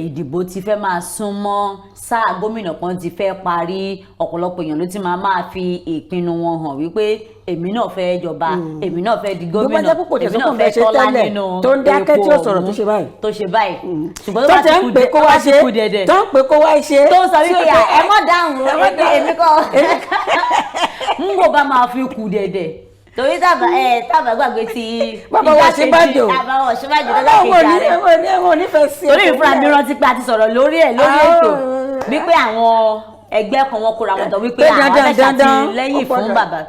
ìdìbò ti fẹ́ máa sún mọ́, sáà gómìnà kan ti fẹ́ parí, ọ̀pọ̀lọpọ̀ èèyàn ló ti máa fi ìpinnu wọn hàn wípé èmi náà fẹ́ jọba, èmi náà fẹ́ di Bí ó bá gómìnà, jẹ́ púpọ̀ èmi tẹ̀sán náà kò fẹ́ fẹ́ ṣe tọ́lá tẹ́lẹ̀ nínú tó ń dákẹ́ epo tí ó sọ̀rọ̀ tó ọ̀hún ṣe báyìí. tó ṣe báyìí, ṣùgbọ́n tó Tó bá tẹ́ ti ń kú pè kó tó wá bá ti ṣe kú dẹ̀dẹ̀ tó ń pè kó wá ṣe tó ń sọ tí wípé ó ẹ mọ́ dáhùn o, Ẹ má dáhùn. èmi kọ́. N kò bá máa fi kù dẹ̀dẹ̀ torí tàbá ẹ tàbá gbàgbé ti Bàbá wa Ọ̀ṣínbàjò. Bàbá wa Ọ̀ṣínbàjò tó Ọlọ́run ò ní lákejì ààrẹ. wọn ò nífẹ̀ẹ́ sí Torí ìfúnra mi rántí pé a ti sọ̀rọ̀ lórí ẹ̀ lórí ètò wípé àwọn ẹgbẹ́ kan wọn kóra wọn jọ wípé Pé àwọn dandan, afẹ́ dandan, ṣàtìlẹ́yìn ó fún gbọ́dọ̀. bàbá,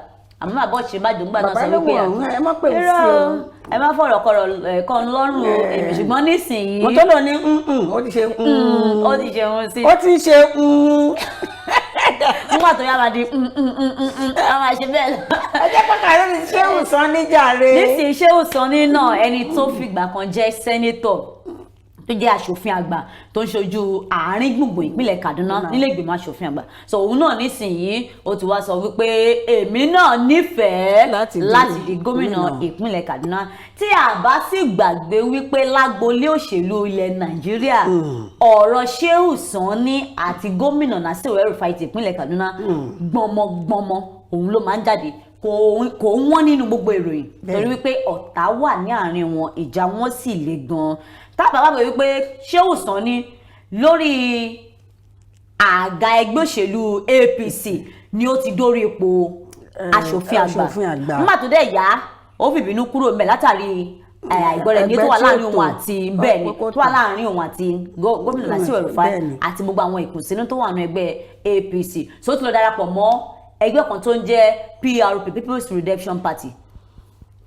àmọ́ bàbá Ọ̀ṣínbàjò ńgbà náà Bàbá sọ ló wípé wọ̀ ọ́n, ẹ má pè mí irọ́ sí o, o. Ẹ má fọ̀rọ̀ kọ̀rọ̀ ẹ̀kọ́ lọ́rùn o èmi, ṣùgbọ́n nísìnyí Mo tó lọ ní ó ti ṣe ó ti ṣe wọn sí ó ti ṣe mm. Nígbà tó yá máa di a máa ṣe bẹ́ẹ̀ lọ. Ẹ jẹ́ pàkà lórí Shehu Sani jàre. Nísìnyí, Shehu Sani náà, ẹni tó fìgbà kan jẹ́ senator, tó jẹ́ aṣòfin àgbà tó ń ṣojú àárín gbùngbùn ìpínlẹ̀ Kaduna nílé ìgbìmọ̀ aṣòfin àgbà, so òun náà nísìnyí ó ti wá sọ wípé èmi náà nífẹ̀ẹ́ Láti di láti di gómìnà gómìnà. ìpínlẹ̀ Kaduna. Tí a bá sì gbàgbé wípé lágboolé òṣèlú ilẹ̀ Nàìjíríà, ọ̀rọ̀ Shehu Sani àti gómìnà Nasiru El-Rufai ti ìpínlẹ̀ Kaduna, gbọmọgbọmọ òun ló máa ń jáde, kò wọ́n nínú gbogbo ìròyìn, torí wípé ọ̀tá wà ní àárín wọn, ìjà wọn sì le gan-an. Tábà wà pé wípé Shehu Sani lórí àga ẹgbẹ́ òṣèlú APC ni ó ti dórí ipò aṣòfin àgbà. Aṣòfin àgbà. Nígbà tó dẹ̀ yá, ó fìbínú kúrò ńbẹ̀ látàrí àìgbọ́ra ẹni tó wà Ẹgbẹ́ tí ó láàrin òun tò. àti, bẹ́ẹ̀ ni, Pé kó tó wà tò. láàrin òun àti gómìnà Nasiru El-Rufai àti gbogbo àwọn ìkùnsínú tó wà nínú ẹgbẹ́ APC. So ó ti lọ darapọ̀ mọ́ ẹgbẹ́ kan tó ń jẹ́ PRP, People's Redemption Party.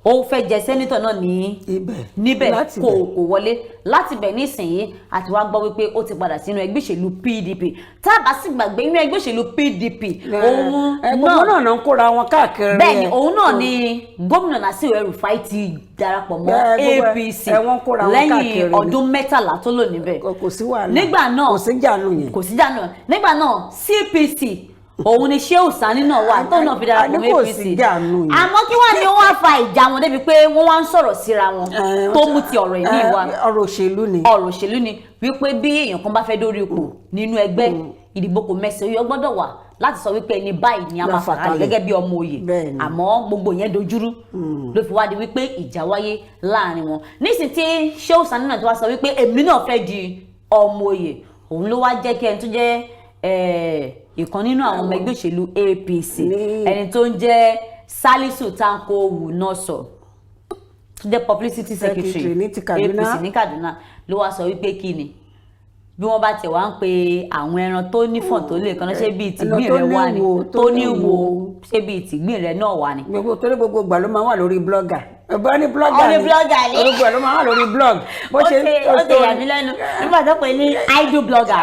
Ó fẹ́ jẹ senator náà ní Ibẹ̀. níbẹ̀. Láti Kò bẹ̀. kò wọlé. Láti bẹ̀ nísìnyí, àti wá gbọ́ wípé ó ti padà sínú ẹgbẹ́ òṣèlú PDP. Tá a bá sì gbàgbé, inú ẹgbẹ́ òṣèlú PDP òun Gbogbo náà náà náà ń kóra wọn káàkiri. Bẹ́ẹ̀ ni, òun náà ni gómìnà Nasiru El-Rufai ti darapọ̀ mọ́ Gbogbo APC wọ́n kóra wọn lẹ́yìn káàkiri ni. ọdún 13 tó lò níbẹ̀. Kò sí wàhálà. Nígbà náà Kò sí jànú yẹn. Kò sí jànú nígbà náà. CPC òun ni Shehu Sani náà wà tóun náà fi darapọ̀ Àní mọ́ kò APC. sí jànú yẹn. Àmọ́ kí wọ́n ní wọ́n á fa ìjà wọn débi pé wọ́n wá ń sọ̀rọ̀ síra wọn tó mú ti ọ̀rọ̀ ìní wa? Ọ̀rọ̀ òṣèlú ni. Ọ̀rọ̀ òṣèlú ni wípé bí èèyàn kan bá fẹ́ dórí ipò nínú ẹgbẹ́, ìdìbò kò mẹsẹ̀ yọ gbọ́dọ̀ wà láti sọ wípé ẹni báyìí ni a máa fà kalẹ̀ gẹ́gẹ́ bí ọmọ oyè. Àmọ́ gbogbo yẹn dojúrú ló fi wá di wípé ìjà wáyé láàrin wọn. Nísìnyí tí Shehu Sani náà ti wá sọ wípé èmi náà fẹ́ di ọmọ oyè, òun ló wá jẹ́ kí ẹni tó jẹ́ ìkan nínú àwọn ọmọ ẹgbẹ́ òṣèlú APC, ẹni tó ń jẹ́ Salisu Tanko Wunọsọ, tó jẹ́ publicity secretary ní ti Kaduna. APC ní Kaduna, ló wá sọ wípé kí ni bí wọ́n bá tiẹ̀ wá ń pe àwọn ẹran tó nífọ̀n tó lè kan náà, ṣé bíi tìgbín rẹ̀ wà ní tó níwo, ṣé bíi tìgbín rẹ̀ náà wà ní. Gbogbo torí gbogbo ìgbà ló máa wà lórí blogger, ọba ní blogger. Ní blogger ni. Gbogbo ló máa wà lórí blog. Bó ṣe ó ti yà mí lẹ́nu nígbà tó pè ní idle blogger,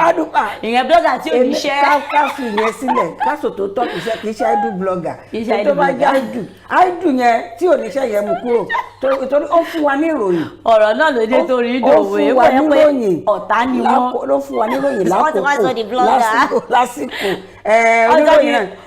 ìyẹn blogger tí ò ní iṣẹ́. Ká fi ìyẹn sílẹ̀, ká sòtò tọ́, kì í ṣe idle blogger. Tó bá jẹ́ idle idle yẹn tí ò níṣẹ́ yẹn, mú kúrò torí ó fún wa ní ìròyìn. Ọ̀rọ̀ náà ló dé torí ìdòwò Ó fún wa níròyìn. Ọ̀tá ni wọ́n. Ló fún wa níròyìn lákòókò, lásìkò.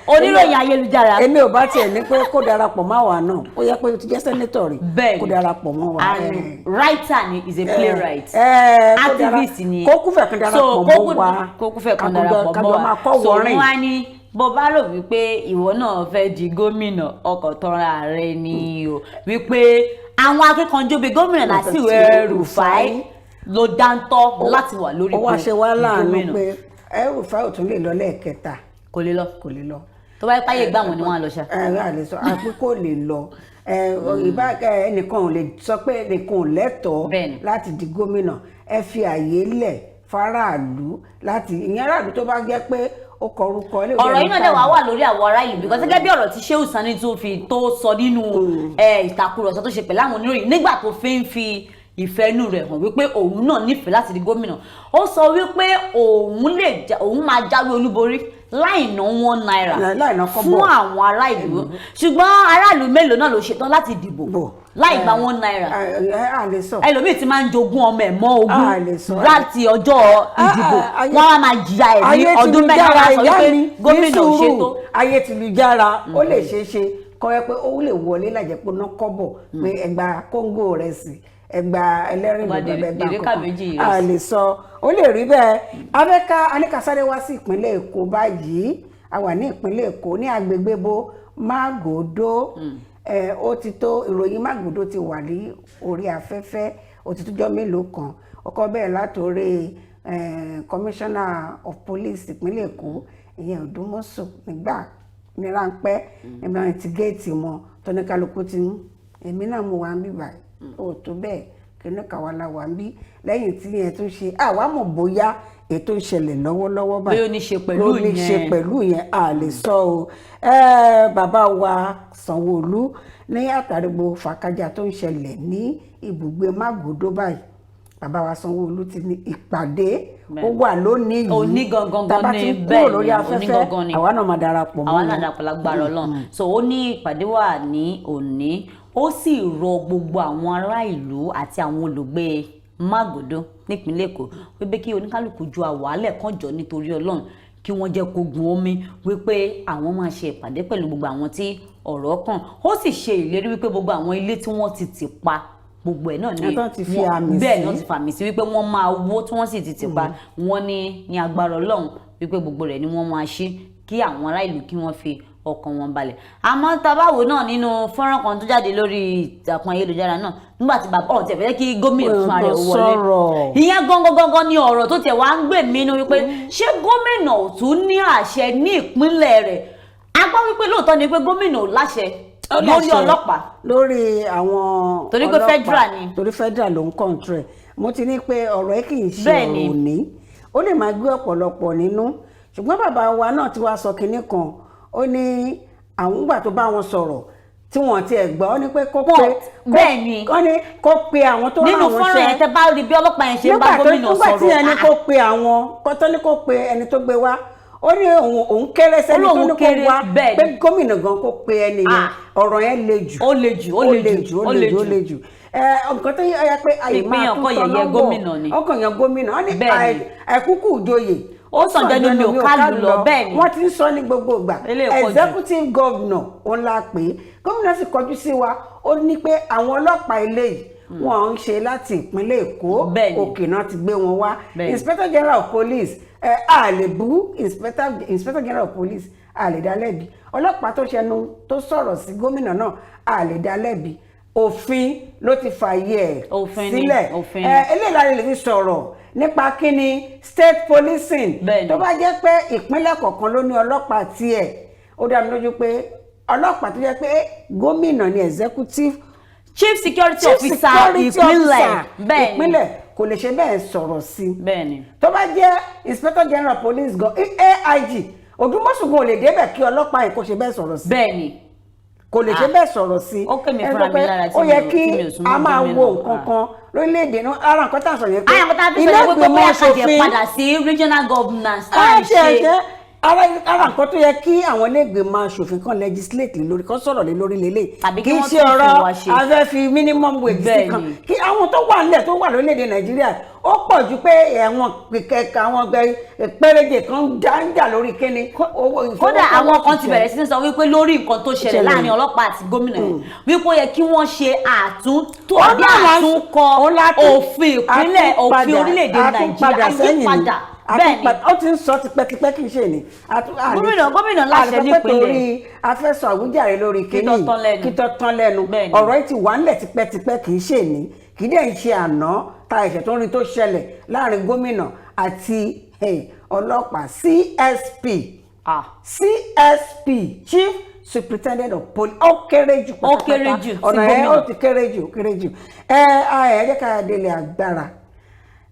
Oníròyìn ayélujára. Èmi ò bá tiẹ̀ ní pé kó darapọ̀ mọ́ àwa náà, ó yẹ pé ó ti jẹ́ senator rí, kó darapọ̀ mọ́ wa. And writer ni, is a playwright, activist ni. Kó kúfẹ̀ kan darapọ̀ mọ́ wa. Kó kúfẹ̀ kan darapọ̀ mọ́ wa. So wọ́n á ní bó bá rò wípé ìwọ náà fẹ́ di gómìnà, ọkọ̀ tọ́ra rẹ ni o, wípé àwọn akíkanjú bíi gómìnà Nasiru El-Rufai ló dáńtọ́ láti wà lórí ipò gómìnà. Ó wá ṣe wá láàánú pé El-Rufai ò tún lè lọ lẹ́ẹ̀kẹta. Kò lè lọ. Kò lè lọ. Tó bá yẹ páyé gbà wọn ni wọn á lọ ṣá. Ẹ ẹ lè sọ àpé kò lè lọ. Ìbá ẹnìkan ò lè sọ pé ẹnìkan ò lẹ́tọ̀ọ́ láti di gómìnà. Ẹ fi àyè lẹ̀ fáráàlú láti ìyẹn aráàlú tó bá jẹ́ pé ó kọ orúkọ ilé. Ọ̀rọ̀ yìí náà dẹ̀ wá wà lórí àwọn ará ìlú, because gẹ́gẹ́ bí ọ̀rọ̀ tí Shehu Sani tó fi tó sọ nínú ìtàkùrọ̀sọ tó ṣe pẹ̀lú àwọn oníròyìn nígbà tó fi ń fi ìfẹ́nú rẹ̀ hàn wípé òun náà nífẹ̀ẹ́ láti di gómìnà, ó sọ wípé òun lè òun máa jáwé olúborí láì ná ₦1 fún àwọn ará ìlú. Ṣùgbọ́n aráàlú mélòó náà ló ṣetán láti dìbò láì gba ₦1? Ẹlòmíì ti máa ń jogún ọmọ ẹ̀ mọ́ ogún láti ọjọ́ ìdìbò, wọ́n á máa jìyà ẹ̀ ní ọdún 4, wá sọ wípé gómìnà ò ṣètò. Ayé ti lu jára, ó lè ṣeé ṣe kọ́ ẹ pé ó lè wọlé lájẹ́ pé ná kọ́bọ̀ pé ẹgbàá kóńgò rẹ̀ sí, ẹgbà ẹlẹ́rìndòdò, ẹgbà kankan a lè sọ, ó lè rí bẹ́ẹ̀. Abẹ́ká aníkàsáré wá sí ìpínlẹ̀ Èkó báyìí. A wà ní ìpínlẹ̀ Èkó ní agbègbè bo Mágòdó. Ó ti tó ìròyìn Mágòdó ti wà ní orí afẹ́fẹ́, ó ti tójọ́ mélòó kan. Ọkọ bẹ́ẹ̀ látòrí commissioner of police ìpínlẹ̀ Èkó, ìyẹn Òdùmọ̀ṣù, nígbà ní ráńpẹ́ níbi wọn ti géètì wọn tóníkálukú ti ń èmi náà mo wà ń bí báyìí, ó tó bẹ́ẹ̀ kínní kàwá la wà ń bí lẹ́yìn tí yẹn tún ṣe. Àwa mọ̀ bóyá ètò ìṣẹ̀lẹ̀ lọ́wọ́lọ́wọ́ báyìí Bóyá ó ní ṣe pẹ̀lú ló ní ṣe ìyẹn. Pẹ̀lú yẹn, a lè sọ o. Bàbá wa Sanwó-Olú ní àtàrí gbogbo fàákájà tó ń ṣẹlẹ̀ ní ibùgbé Mágòdó báyìí, bàbá wa Sanwó-Olú ti ní ìpàdé ó wà lónìí yìí. Òní gangan Tá a bá ni, ti ń kúrò bẹ́ẹ̀ lórí ni, òní afẹ́fẹ́, gangan ni. Àwa náà máa darapọ̀ mọ́ Àwa náà wọn. dàpọ̀ lágbára Ọlọ́run. So ó ní ìpàdé wà ní òní, ó sì rọ gbogbo àwọn ará ìlú àti àwọn olùgbé Mágòdó nípínlẹ̀ Èkó wípé kí oníkálukú ju àwálẹ̀ kan jọ nítorí Ọlọ́run, kí wọ́n jẹ́ kó gun omi, wípé àwọn máa ṣe ìpàdé pẹ̀lú gbogbo àwọn tí ọ̀rọ̀ kàn. Ó sì ṣe ìlérí wípé gbogbo àwọn ilé tí wọ́n ti tì pa, gbogbo ẹ̀ náà ni Ẹ̀ tán ti fi àmì bẹ́ẹ̀ sí. ni wọ́n ti fàmì sí wípé wọ́n máa wó, tí wọ́n sì ti tì pa wọ́n ní agbára Ọlọ́run wípé gbogbo rẹ̀ ni wọ́n máa ṣí, kí àwọn ará ìlú kí wọ́n fi ọkàn wọn balẹ̀. Àmọ́ tabawo náà, nínú fọ́nrán kan tó jáde lórí ìtàkùn ayélujára náà, nígbà tí bàbá ọ̀hún tẹ̀ fẹ́ kí gómìnà fúnra rẹ̀ wọlé, Sọ̀rọ̀. ìyẹn gangan gangan ni ọ̀rọ̀ tó tẹ̀ wá ń gbè mí inú wípé ṣé gómìnà ò tún ní àṣẹ ní ìpínlẹ̀ rẹ̀? A gbọ́ wípé lóòótọ́ ni pé gómìnà ò láṣẹ Ó lórí láṣẹ ọlọ́pàá. Lórí àwọn Torí pé ọlọ́pàá. Federal ni. Torí federal ló ń control ẹ̀. Mo ti ní pé ọ̀rọ̀ ẹ̀ kì í ṣe Bẹ́ẹ̀ ni. ọ̀rọ̀ òní, ó lè máa gbé ọ̀pọ̀lọpọ̀ nínú, ṣùgbọ́n bàbá wa náà ti wá sọ kinní kan. Ó ní àwọn ìgbà tó bá wọn sọ̀rọ̀ tí wọ́n ti ẹ̀ gbọ́, ó ní pé kó pe Bẹ́ẹ̀ ni. ó ní kó pe àwọn tó rán Nínú àwọn fọ́nrán iṣẹ́. yẹn, tẹ́ bá rí bí ọlọ́pàá yẹn ṣe ń bá Nígbà tó gómìnà nígbà tí sọ̀rọ̀, ẹni ah, kó pe àwọn kó tó ní kó pe ẹni tó gbé wá, ó ní òun kéré sẹ́ni Ó tó lóun ní kó kéré, wá, bẹ́ẹ̀ pé ni. gómìnà gan kó pe ẹni yẹn. Ah. Ọ̀rọ̀ yẹn le jù. Ó le jù, ó le jù, ó le jù, ó le jù. Ẹ nǹkan tó yẹ pé àyè máa Ìpínyàn tún kọ́ tọ́nà yẹ̀yẹ́ bọ̀. gómìnà ni. Ọkàn yẹn gómìnà ó ní Bẹ́ẹ̀ ni. àìkúkú ìjòyè Ó sàn jẹnu mi ò kálù lọ, bẹ́ẹ̀ ni. Wọ́n ti ń sọ ní gbogbo ìgbà. Eléyìí pọ̀ jù. Executive governor òun la pè é. Gómìnà sì kọjú sí wa, ó ní pé àwọn ọlọ́pàá ilé yìí, wọ́n ń ṣe láti ìpínlẹ̀ Èkó, Bẹ́ẹ̀ ni. òkè náà ti gbé wọn wá. Bẹ́ẹ̀ ni. Inspector general of police, ẹ a lè bú inspector general of police, a lè dá lẹ́bi. Ọlọ́pàá tó ṣẹnu tó sọ̀rọ̀ sí gómìnà náà, a lè dá lẹ́bi. Òfin ló ti fààyè ẹ̀ Òfin ni, sílẹ̀. òfin ni. Ẹ eléyìí la lè fi sọ̀rọ̀ nípa kíni state policing. Bẹ́ẹ̀ ni. Tó bá jẹ́ pé ìpínlẹ̀ kọ̀ọ̀kan ló ní ọlọ́pàá tiẹ̀, ó dá mi lójú pé ọlọ́pàá tó jẹ́ pé gómìnà ni executive Chief security chief officer security ìpínlẹ̀, officer bẹ́ẹ̀ ni. ìpínlẹ̀ kò lè ṣe bẹ́ẹ̀ sọ̀rọ̀ sí i. Bẹ́ẹ̀ ni. Tó bá jẹ́ inspector general police gan, AIG Odúmọ̀ṣù gan ò lè débẹ̀ kí ọlọ́pàá yìí kó ṣe bẹ́ẹ̀ sọ̀rọ̀ sí i, Bẹ́ẹ̀ ni. Kò lè ṣe bẹ́ẹ̀ sọ̀rọ̀ sí i. Ó kè mí Ẹ fúnra sọ pé mi lára tí ó mi yẹ ò- kí tí mi ò súnmọ́ a máa gómìnà. wo nǹkan kan lórílẹ̀‐èdè náà. Ara nǹkan tá à ń sọ yẹn pé Àyàn kọ́tà fi ilé sọ pé ìgbìmọ̀ bóyá ká jẹ́ aṣòfin padà sí regional governance tá à ń ṣe ṣe. ṣe ara nǹkan tó yẹ kí àwọn iléègbìmọ̀ aṣòfin kan legislate lé lórí, kan sọ̀rọ̀ lé lórí lélẹ̀. Tàbí kí Kì í wọ́n ṣe tún ọ̀rọ̀ òfin wa ṣe. a fẹ́ fi minimum wage sí Bẹ́ẹ̀ kan ni. kí àwọn tó wà nílẹ̀ tó wà lórílẹ̀‐èdè Nàìjíríà ó pọ̀ ju pé ẹ̀wọ̀n kẹ̀kẹ́ àwọn péréje kan ń jà lórí kíni owó. Kódà àwọn kan ti bẹ̀rẹ̀ sí ní sọ wípé lórí nǹkan tó ṣẹlẹ̀ Ṣẹlẹ̀. láàrin ọlọ́pàá àti gómìnà yẹn, wípé ó yẹ kí wọ́n ṣe àtúntò Ó àbí náà àtúnkọ ó òfin ìpínlẹ̀, òfin orílẹ̀-èdè àtúnpadà Nàìjíríà, sẹ́yìn ni. àyípadà. Bẹ́ẹ̀ ni. Ó ti ń sọ tipẹ́tipẹ́, kì í ṣe ni. Gómìnà láṣẹ A lè sọ pé nípínlẹ̀. torí a fẹ́ sọ àwíjàre lórí Kí tó kíní tán lẹ́nu. kí tó tán lẹ́nu. Bẹ́ẹ̀ ni. Ọ̀rọ̀ yìí ti wà ńlẹ̀ tipẹ́tipẹ́, kì í ṣe ní, kì í dẹ̀ ń ṣe àná ta ẹ̀ṣẹ̀ tó ń rí tó ṣẹlẹ̀ láàrin gómìnà àti ọlọ́pàá CSP. Ah. CSP, Chief Superintendent of Police, ó kéré jù. Ó kéré jù sí Ọ̀nà ẹ̀ gómìnà. ó ti kéré jù, ó kéré jù. Ẹ ẹ jẹ́ ká délé agbára.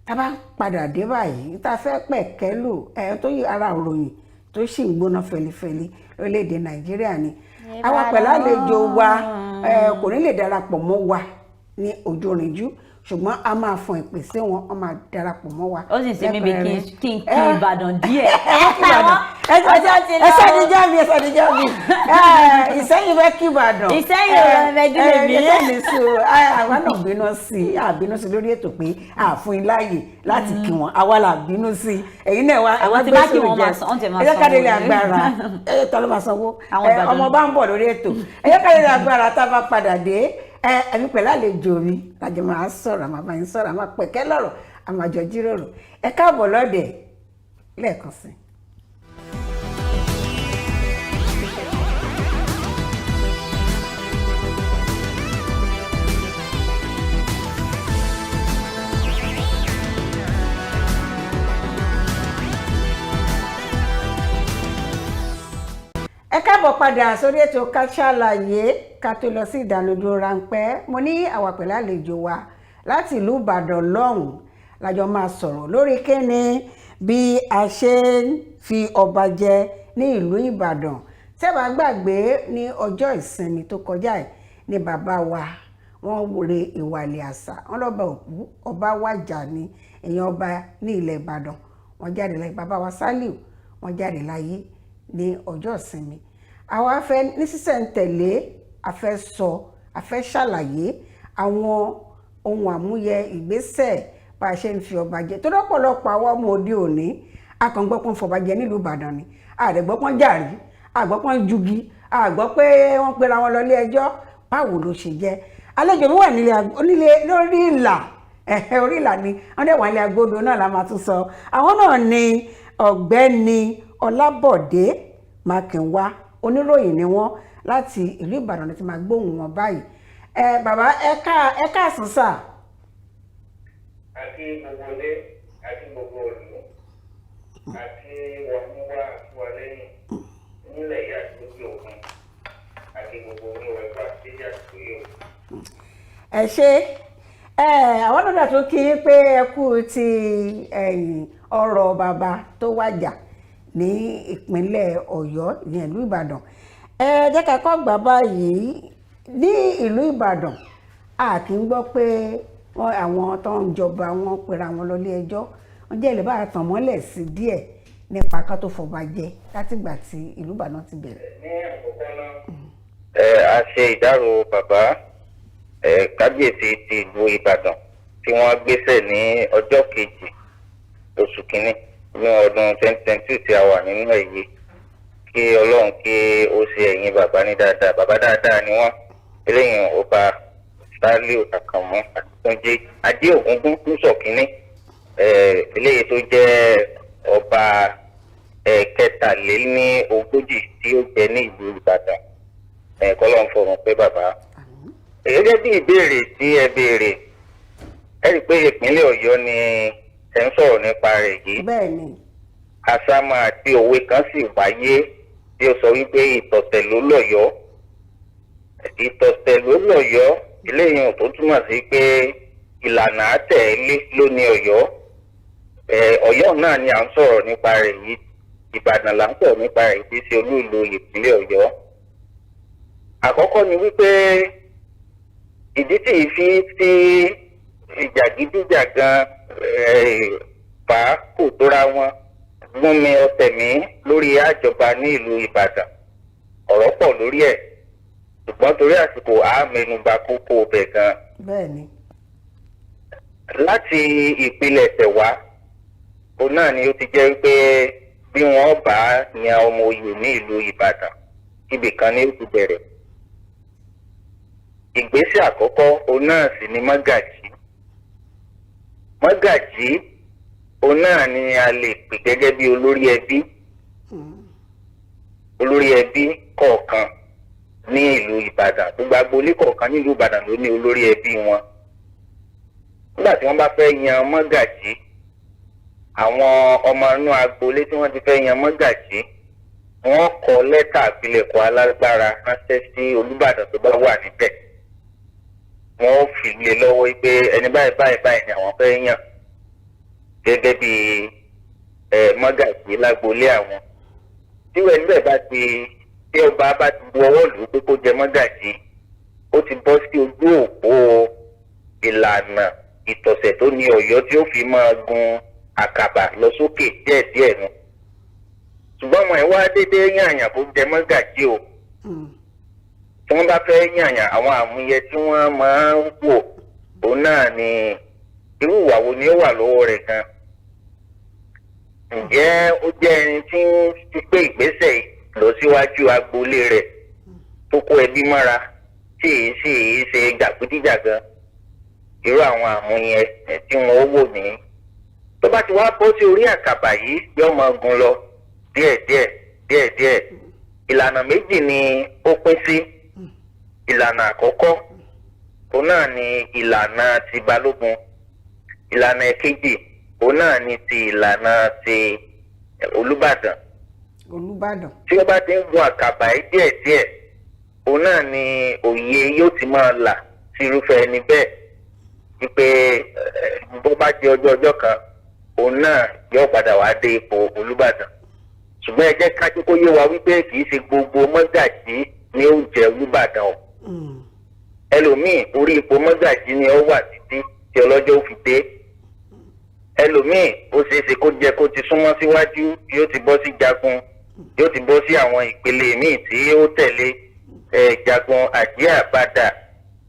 Tá a bá padà dé báyìí, tá a fẹ́ pẹ̀kẹ́ lù ẹ tó yí ara òròyìn tó sì ń gbóná fẹlifẹli lórílẹ̀‐èdè Nàìjíríà ni àwa pẹ̀lú àlejò wa. Ẹ kò ní lè darapọ̀ mọ́ wa ní ojúrinjú, ṣùgbọ́n a máa fọn ìpè sí wọn, wọ́n máa darapọ̀ mọ́ wa. Ó sì ń ṣe mí bí kí n kí Ẹ, Ìbàdàn díẹ̀. Ìbàdàn Ọjọ́ ti lọ. ẹ sọ́ni mi, ẹ sọ́ni jẹ́ mi. Ìsẹ́yìn fẹ́ kí Ìbàdàn. Ìsẹ́yìn ò fẹ́ dúró mi. Ẹ ní sùúrù, àwa náà bínú sí i, à bínú sí i lórí ètò pé à fún yín láàyè láti kí wọn. Àwa là bínú sí i, ẹ̀yin náà wá Àwọn wá tí gbé bá kí sùúrù wọn jẹ. máa san- wọ́n ti máa Ẹ jẹ́ ká sanwó délé ni. agbára. Ẹ ta ló máa sanwó? Àwọn Ẹ, Ìbàdàn. ọmọ bá ń bọ̀ lórí ètò. Ẹ jẹ́ ká délé agbára. Tá a bá padà dé, ẹ ẹ̀mí pẹ̀lú àlejò mi lájọ máa sọ̀rọ̀, àmà bá yín sọ̀rọ̀, àmà pẹ̀kẹ́ lọ́rọ̀, àmà jọ jíròrò. Ẹ káàbọ̀ lọ́dẹ̀ lẹ́ẹ̀kan sí i. Ẹ káàbọ̀ padà sórí ètò Ká Sálàyé. Ká tó lọ sí ìdánudúró ráńpẹ́, mo ní àwa pẹ̀lú àlejò wa láti ìlú Ìbàdàn lọ́hùn-ún lájọ máa sọ̀rọ̀ lórí kíni bí a ṣe ń fi ọba jẹ ní ìlú Ìbàdàn. Tẹ́ bá gbàgbé, ní ọjọ́ ìsinmi tó kọjá yìí ní bàbá wa wọ́n re ìwàlẹ̀ àṣà wọ́n lọ́ba òkú, ọba wàjà ní èèyàn ọba ní ilẹ̀ Ìbàdàn. Wọ́n jáde láyé, bàbá wa Sálíù, wọ́n jáde láyé ní ọjọ́ ìsinmi. Àwa fẹ́ ní sísẹ̀ntẹ̀lé, a fẹ́ sọ, a fẹ́ ṣàlàyé àwọn ohun àmúyẹ ìgbésẹ̀ bá a ṣe ń fi ọba jẹ, tó lọ́pọ̀lọpọ̀ àwọn ọmọ òde òní akàngbọ́pọ̀n fọba jẹ nílùú Ìbàdàn ni àdẹ̀gbọ́pọ̀n jàrí, àgbọ́pọ̀n jugi, àgbọ́ pé wọ́n pera wọn lọ ilé ẹjọ́. Báwo ló ṣe jẹ́? Àlejò mi wà nílé lórí ìlà, orí ìlà ni wọ́n dẹ̀ wà nílé agodo náà la máa tún sọ. Àwọn náà ni Ọ̀gbẹ́ni Ọlábọ̀dé Mákínwá, oníròyìn ni wọ́n láti ìlú Ìbàdàn ní ti máa gbóhùn wọn báyìí. Ẹ bàbá, ẹ káàsán sà. Àti gbogbo ilé, àti gbogbo òlù, àti wàhúwà, àti wà lẹ́yìn nílẹ̀ yìí àti lókè òkun, àti gbogbo oníwẹ̀fà déjà tó yóò. Ẹ ṣe ẹ. Àwọn náà tó kí yín pé ẹ kú ti ẹ̀yìn ọ̀rọ̀ bàbá tó wàjà ní ìpínlẹ̀ Ọ̀yọ́, ìyẹn ìlú Ìbàdàn. Ẹ jẹ́ ká kọ́ gbà báyìí: ní ìlú Ìbàdàn, a kì í gbọ́ pé wọ́n àwọn tó ń jọba wọn pera wọn lọ ilé ẹjọ́. Wọ́n jẹ́ ilé bá a tàn mọ́lẹ̀ sí díẹ̀ nípa ká tó fọba jẹ látìgbà tí ìlú Ìbàdàn ti bẹ̀rẹ̀. Ní àkọ́kọ́ náà, ẹ a ṣe ìdárò bàbá ẹ kábíyèsí ti ìlú Ìbàdàn tí wọ́n gbéṣẹ̀ ní ọjọ́ 2 oṣù kínní ní ọdún 2022 tí a wà nínú ẹ̀ yìí. Kí Ọlọ́run kí ó ṣe ẹ̀yìn bàbá ní dáadáa. Bàbá dáadáa ni wọ́n. Eléyìí, Ọba Sálíù Àkànmú Àtúnjẹ Adé Ògúngún Kúsọ̀ kínní, eléyìí tó jẹ́ ọba 43 tí ó jẹ ní ìlú Ìbàdàn, kọ́lọ́run fọ̀run pé bàbá. Gẹ́gẹ́ bí ìbéèrè tí ẹ béèrè, ẹ rí i pé ìpínlẹ̀ Ọ̀yọ́ ni ẹ ń sọ̀rọ̀ nípa rẹ̀ yìí. Bẹ́ẹ̀ ni. Àsámọ̀ àti òwe kan sì wáyé tí ó sọ wípé ìtọ̀tẹ̀ ló lọ̀yọ́, ìtọ̀tẹ̀ ló lọ̀yọ́. Eléyìí tó túmọ̀ sí pé ìlànà àtẹ̀lé ló ní Ọ̀yọ́. Ọ̀yọ́ náà ni à ń sọ̀rọ̀ nípa rẹ̀ yìí. Ìbàdàn là ń sọ̀rọ̀ nípa rẹ̀ yìí, sí olú ìlú ìpínlẹ̀ Ọ̀yọ́. Àkọ́kọ́ ni wípé ìdí tí ìfi tí ìjàgídíjàgan fà á kò tóra wọn gún mi ọ̀tẹ̀ mi lórí àjọba ní ìlú Ìbàdàn, ọ̀rọ̀ pọ̀ lórí ẹ̀, ṣùgbọ́n torí àsìkò, a mẹ́nubà kókó ọbẹ̀ gan. Bẹ́ẹ̀ ni. Láti ìpilẹ̀ṣẹ̀ wá, òun náà ni ó ti jẹ́ wípé bí wọ́n bá yan ọmọ oyè ní ìlú Ìbàdàn, ibì kan ni ó ti bẹ̀rẹ̀. Ìgbésẹ̀ àkọ́kọ́, òun náà sì ni mọ́gàjí. Mọ́gàjí, òun náà ni a lè pè gẹ́gẹ́ bí olórí ẹbí, olórí ẹbí kọ̀ọ̀kan ní ìlú Ìbàdàn. Gbogbo agboolé kọ̀ọ̀kan ní ìlú Ìbàdàn ló ní olórí ẹbí wọn. Nígbà tí wọ́n bá fẹ́ yan mọ́gàjí, àwọn ọmọ inú agboolé tí wọ́n ti fẹ́ yan mọ́gàjí, wọ́n kọ lẹ́tà àpilẹ̀kọ alágbára ránṣẹ́ sí Olúbàdàn tó bá wà níbẹ̀. Wọ́n ó fi lé lọ́wọ́ pé ẹni báyìí báyìí báyìí ni àwọn fẹ́ yàn gẹ́gẹ́ bí mọ́gàjí lágboolé àwọn. Tí ẹni bẹ́ẹ̀ bá ti, tí ọba bá ti bu ọwọ́ lù ú pé kó jẹ mọ́gàjí, ó ti bọ́ sí ojú òpó ìlànà ìtọ̀sẹ̀ tó ní Ọ̀yọ́ tí ó fi máa gun àkàbà lọ sókè díẹ̀díẹ̀ nu. Ṣùgbọ́n ọmọ ẹ̀ wá déédéé yànyàn kó jẹ mọ́gàjí o. Tí wọ́n bá fẹ́ yànyàn, àwọn àmúyẹ tí wọ́n máa ń wò, òun náà ni irú ìwà wo ni ó wà lọ́wọ́ rẹ̀ gan. Ǹjẹ́ ó jẹ́ ẹni tí ń ti pé ìgbésẹ̀ lọ síwájú agboolé rẹ̀, tó kó ẹbí mọ́ra, tí èyí sì ṣe jàgídíjàgan? Irú àwọn àmúyẹ tí wọ́n ó wò ní. Tó bá ti wá bọ́ sí orí àkàbà yìí, yóò máa gun lọ díẹ̀díẹ̀ díẹ̀díẹ̀. Ìlànà méjì ni ó pín sí. Ìlànà àkọ́kọ́, òun náà ni ìlànà ti balógun. Ìlànà ẹ̀kejì, òun náà ni ti ìlànà ti Olúbàdàn. Olúbàdàn. Tí ó bá ti ń gun àkàbà yìí díẹ̀díẹ̀, òun náà ni òye yóò ti máa là sí irúfẹ́ ẹni bẹ́ẹ̀ wípé bó bá di ọjọ́ ọjọ́ kan, òun náà yóò padà wá dé ipò Olúbàdàn. Ṣùgbọ́n ẹ jẹ́ ká jẹ́ kó yé wa wípé kì í ṣe gbogbo mọ́gàjí ni ó jẹ́ Olúbàdàn o. Ẹlòmíì, orí ipò mọ́gàjí ni ó wà títí tí ọlọ́jọ́ ó fi dé. Ẹlòmíì, ó ṣeé ṣe kó jẹ́ kó ti súnmọ́ síwájú, yóò ti bọ́ sí jagun, yóò ti bọ́ sí àwọn ìpele míì tí ó tẹ̀lé jagun, àjíà, bàdà,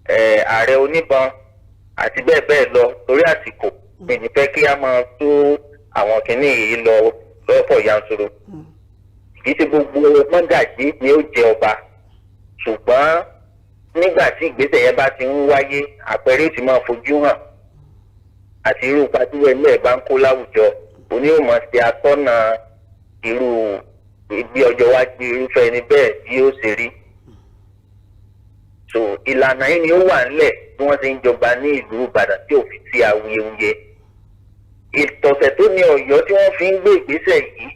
ààrẹ oníbọn àti bẹ́ẹ̀ bẹ́ẹ̀ lọ. Torí àsìkò mi ní fẹ́ kí a máa tó àwọn kinní yìí lọ lọ́pọ̀ yanturu. Kì í ṣe gbogbo mọ́gàjí ni ó jẹ ọba, ṣùgbọ́n nígbà tí ìgbésẹ̀ yẹn bá ti ń wáyé, àpẹẹrẹ ti máa fojú hàn àti irú ipa tí wọ́n ẹ̀ bá ń kó láwùjọ, òní ò mọ̀ ṣe atọ́nà irú bí ọjọ́ iwájú irúfẹ́ ẹni bẹ́ẹ̀ bí ó ṣe rí. So ìlànà yìí ni ó wà ńlẹ̀ bí wọ́n ṣe ń jọba ní ìlú Ìbàdàn tí ò fi sí awuyewuye. Ìtọ̀sẹ̀ tó ní Ọ̀yọ́ tí wọ́n fi ń gbé ìgbésẹ̀ yìí,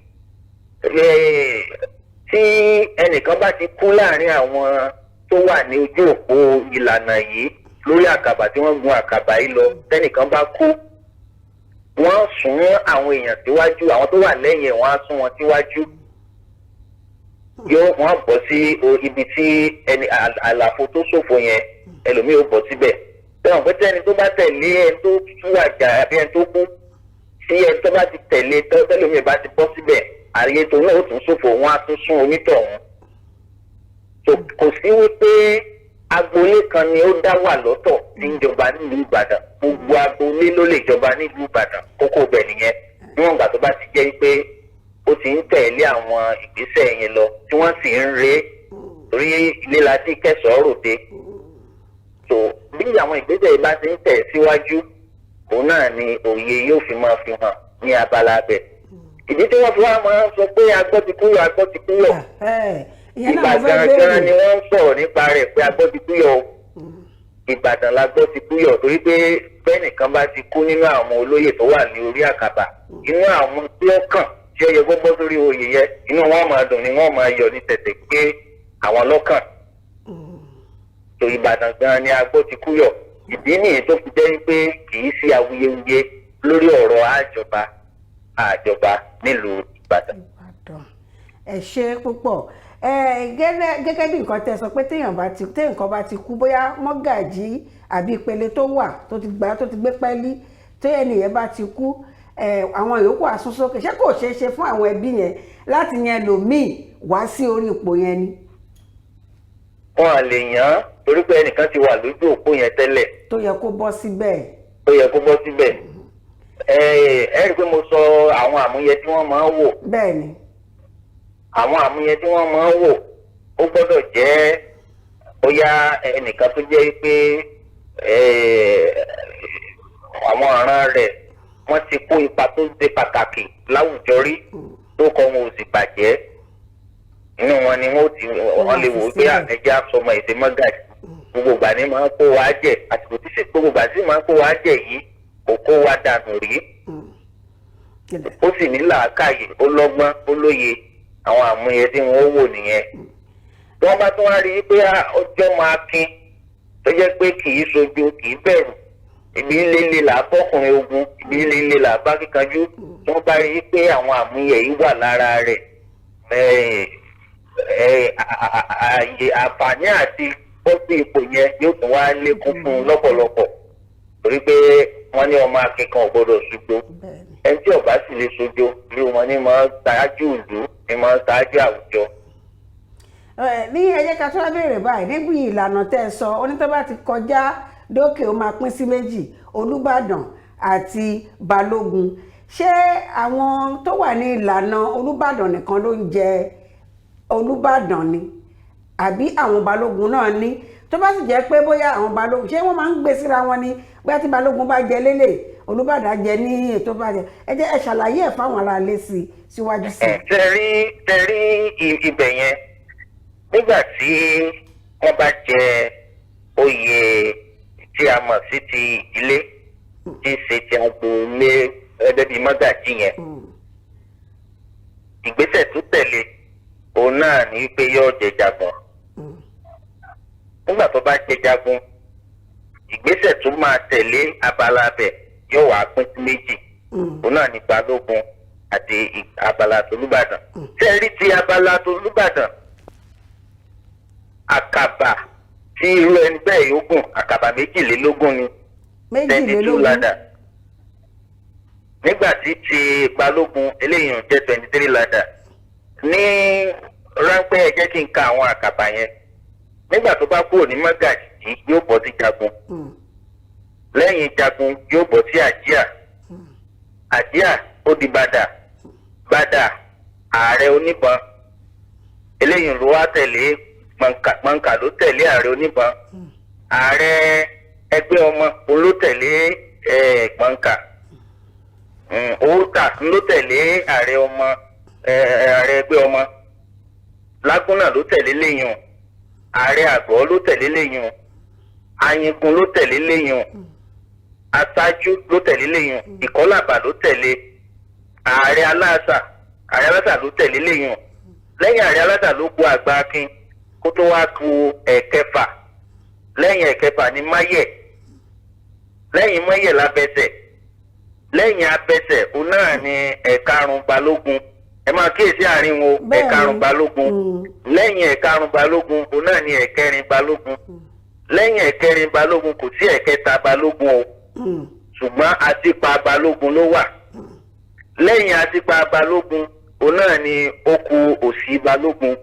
tí ẹnìkan bá ti kú láàrin àwọn tó wà ní ojú òpó ìlànà yìí lórí àkàbà tí wọ́n gun àkàbà yìí lọ, tẹ́nìkan bá kú, wọ́n sún àwọn èèyàn síwájú, àwọn tó wà lẹ́yìn ẹ̀ wọ́n á sún wọn síwájú, yóò wọ́n bọ́ sí ibi tí ẹni àlàfo tó ṣòfò yẹn, ẹlòmíì ó bọ́ síbẹ̀. Tẹ́wọ̀n pé tẹ́ni tó bá tẹ̀lé ẹni tó tún wàjà àbí ẹni tó kú, tí ẹni tó bá ti tẹ̀lé tẹ́lòmíì bá ti bọ́ síbẹ̀, ààyè tó náà ó tún ṣòfò, wọ́n á tún sún onítọ̀hún. So kò sí wípé agboolé kan ni ó dá wà lọ́tọ̀ tí ń jọba nílùú Ìbàdàn. Gbogbo agboolé ló lè jọba nílùú Ìbàdàn. Kókó bẹ̀ nìyẹn. Níwọ̀n ìgbà tó bá ti jẹ́ pé ó ti ń tẹ̀lé àwọn ìgbésẹ̀ yẹn lọ tí wọ́n sì ń ré, torí ilé la ti kẹsàn-án ròde. So bí àwọn ìgbésẹ̀ yìí bá ti ń tẹ̀ síwájú, òun náà ni òye yóò fi máa fi hàn ní abala abẹ. Ìdí tí wọ́n fi wá máa ń sọ pé agbọ́ ti kúyọ̀, agbọ́ ti kúyọ̀, Ìyẹn náà mo fẹ́ Ìbàdàn gan ni béèrè. Wọ́n ń sọ̀rọ̀ nípa rẹ̀ pé agbọ́ ti kúyọ̀ o. Ìbàdàn la gbọ́ ti kúyọ̀, torí pé bẹ́ẹ̀nìkan bá ti kú nínú àwọn olóyè tó wà ní orí àkàbà, inú àwọn tí ó kàn tí ó yẹ kó bọ́ sórí oyè yẹn, inú wọn máa dùn ni, wọ́n máa yọ̀ ní tẹ̀tẹ̀ pé àwọn lọ́kàn tó. Ìbàdàn gan ni agbọ́ ti kúyọ̀. Ìdí nìyí tó fi jẹ́ pé kì í sí awuyewuye lórí ọ̀rọ̀ àjọba àjọba nílùú Ìbàdàn. Ìbàdàn, ẹ ṣe púpọ̀. Ẹ gẹ́gẹ́ bí nǹkan tẹ́ sọ pé téèyàn bá ti téèyàn kan bá ti kú, bóyá mọ́gàjí àbí ìpele tó wà tó ti gbà tó ti gbé pẹ́ẹ́lí, tó ẹnìyẹn bá ti kú, àwọn yòókù àsún sókè. Ṣé kò ṣeé ṣe fún àwọn ẹbí yẹn láti yẹn lòmíì wá sí orí ipò yẹn ni? Wọn à lè yàn án torí pé ẹnìkan ti wà lójú òpó yẹn tẹ́lẹ̀ tó yẹ kó bọ́ síbẹ̀. Tó yẹ kó bọ́ síbẹ̀. Ẹ ẹ rí i pé mo sọ àwọn àmúyẹ tí wọ́n máa ń wò. Bẹ́ẹ̀ ni. Àwọn àmúyẹ tí wọ́n máa ń wò, ó gbọ́dọ̀ jẹ́ bóyá ẹnìkan tó jẹ́ pé àwọn ọ̀ràn rẹ̀ wọ́n ti kó ipa tó ṣe pàtàkì láwùjọ rí, tó kọ́ wọn ò sì bàjẹ́, inú wọn ni wọ́n ti wọ́n lè wò ó pé ẹjẹ́ àsọmọ èdè mọ́gàjì. Gbogbo ìgbà ni máa ń kó wa jẹ, àsìkò tí sì gbogbo ìgbà tí máa ń kó wa jẹ yìí, kò kó wa dànù rí. Ó sì ní làákàyè, ó lọ́gbọ́n, ó lóye. Àwọn àmúyẹ tí wọ́n wò nìyẹn. Wọ́n bá tún wá rí i pé ọjọ́ máa kín tó jẹ́ pé kì í sojo, kì í bẹ̀rù, ibi líle là á bọ́kùnrin ogun, ibi líle là á bá kíkanjú. Tí wọ́n bá rí i pé àwọn àmúyẹ yìí wà lára rẹ̀, ààyè àǹfààní àti bọ́ sí ipò yẹn yóò tún wá lékún fún un lọ́pọ̀lọpọ̀, torí pé wọ́n ní ọmọ akẹ́kọ̀ọ́ ò gbọ́dọ̀ ṣùgbó. Ẹni tí ó bá sì lè sojo, irú wọn ní máa ń ṣáájú ìlú, ní máa ń ṣáájú àwùjọ. Ní ẹ jẹ́ ká tó wá béèrè báyìí, níbi ìlànà tẹ́ ẹ sọ onítọ́ bá ti kọjá dókè, ó máa pín sí méjì, Olúbàdàn àti Balógun. Ṣé àwọn tó wà ní ìlànà Olúbàdàn nìkan ló ń jẹ Olúbàdàn ni, àbí àwọn Balógun náà ní? Tó bá sì jẹ́ pé bóyá àwọn Balógun, ṣé wọ́n máa ń gbé síra wọn ni? Bóyá tí Balógun bá jẹ lélẹ̀, Olúbàdàn jẹ ní ètò bá jẹ. Ẹ jẹ́ ẹ ṣàlàyé ẹ̀ fáwọn aráalé sí síwájú sí i. Tẹ̀rí ibẹ̀ yẹn, nígbà tí wọ́n bá jẹ oyè tí a mọ̀ sí ti ìdílé, tí í ṣe ti agboolé, ẹgbẹ́ bíi mọ́gàjí yẹn, ìgbésẹ̀ tó tẹ̀lé Òun náà ní pé yóò jẹ jagun. Nígbà tó bá jẹ jagun, ìgbésẹ̀ tó máa tẹ̀lé abala abẹ yóò wá pín sí méjì. Òun náà ní balógun àti abala tolúbàdàn. Sẹ́ẹ̀rí ti abala tolúbàdàn, àkàbà tí irú ẹni bẹ́ẹ̀ yóò gùn, àkàbà 22 ni, 22 22. ladder. Nígbà tí ti balógun eléyìí ń jẹ́ 23 ladder. Ní ráńpẹ́, ẹ jẹ́ kí n ka àwọn àkàbà yẹn. Nígbà tó bá kúrò ní mọ́gàjì, yóò bọ́ sí jagun. Lẹ́yìn jagun, yóò bọ́ sí àjíà. Àjíà, ó di bàdà. Bàdà, ààrẹ oníbọn. Eléyìí ló wá tẹ̀lé gbọ̀ǹkà. Gbọ̀ǹkà ló tẹ̀lé ààrẹ oníbọn. Ààrẹ ẹgbẹ́ ọmọ òun ló tẹ̀lé gbọ̀ǹkà. Òòtà ló tẹ̀lé ààrẹ ọmọ, ààrẹ ẹgbẹ́ ọmọ. Lágúnà ló tẹ̀lé léyìn. Ààrẹ àgọ́ ló tẹ̀lé léyìn. Ayingun ló tẹ̀lé léyìn. Aṣáájú ló tẹ̀lé léyìn. Ìkọ́làbà ló tẹ̀lé ààrẹ aláṣà. Ààrẹ aláṣà ló tẹ̀lé léyìn. Lẹ́yìn ààrẹ aláṣà ló kù àgbà akin, kó tó wá ku ẹ̀kẹfà. Lẹ́yìn ẹ̀kẹfà ní máyẹ̀. Lẹ́yìn máyẹ̀ lábẹ́sẹ̀. Lẹ́yìn abẹ́sẹ̀, òun náà ni ẹ̀karùn balógun. Ẹ máa kíyèsí àárín wo. Ẹ̀karùn balógun. Lẹ́yìn ẹ̀karùn balógun, òun náà ni ẹ̀kẹrin balógun. Lẹ́yìn ẹ̀kẹrin balógun, kò sí ẹ̀kẹta balógun o, ṣùgbọ́n àtìpa balógun ló wà. Lẹ́yìn àtìpa balógun, òun náà ni ó kù òsì balógun.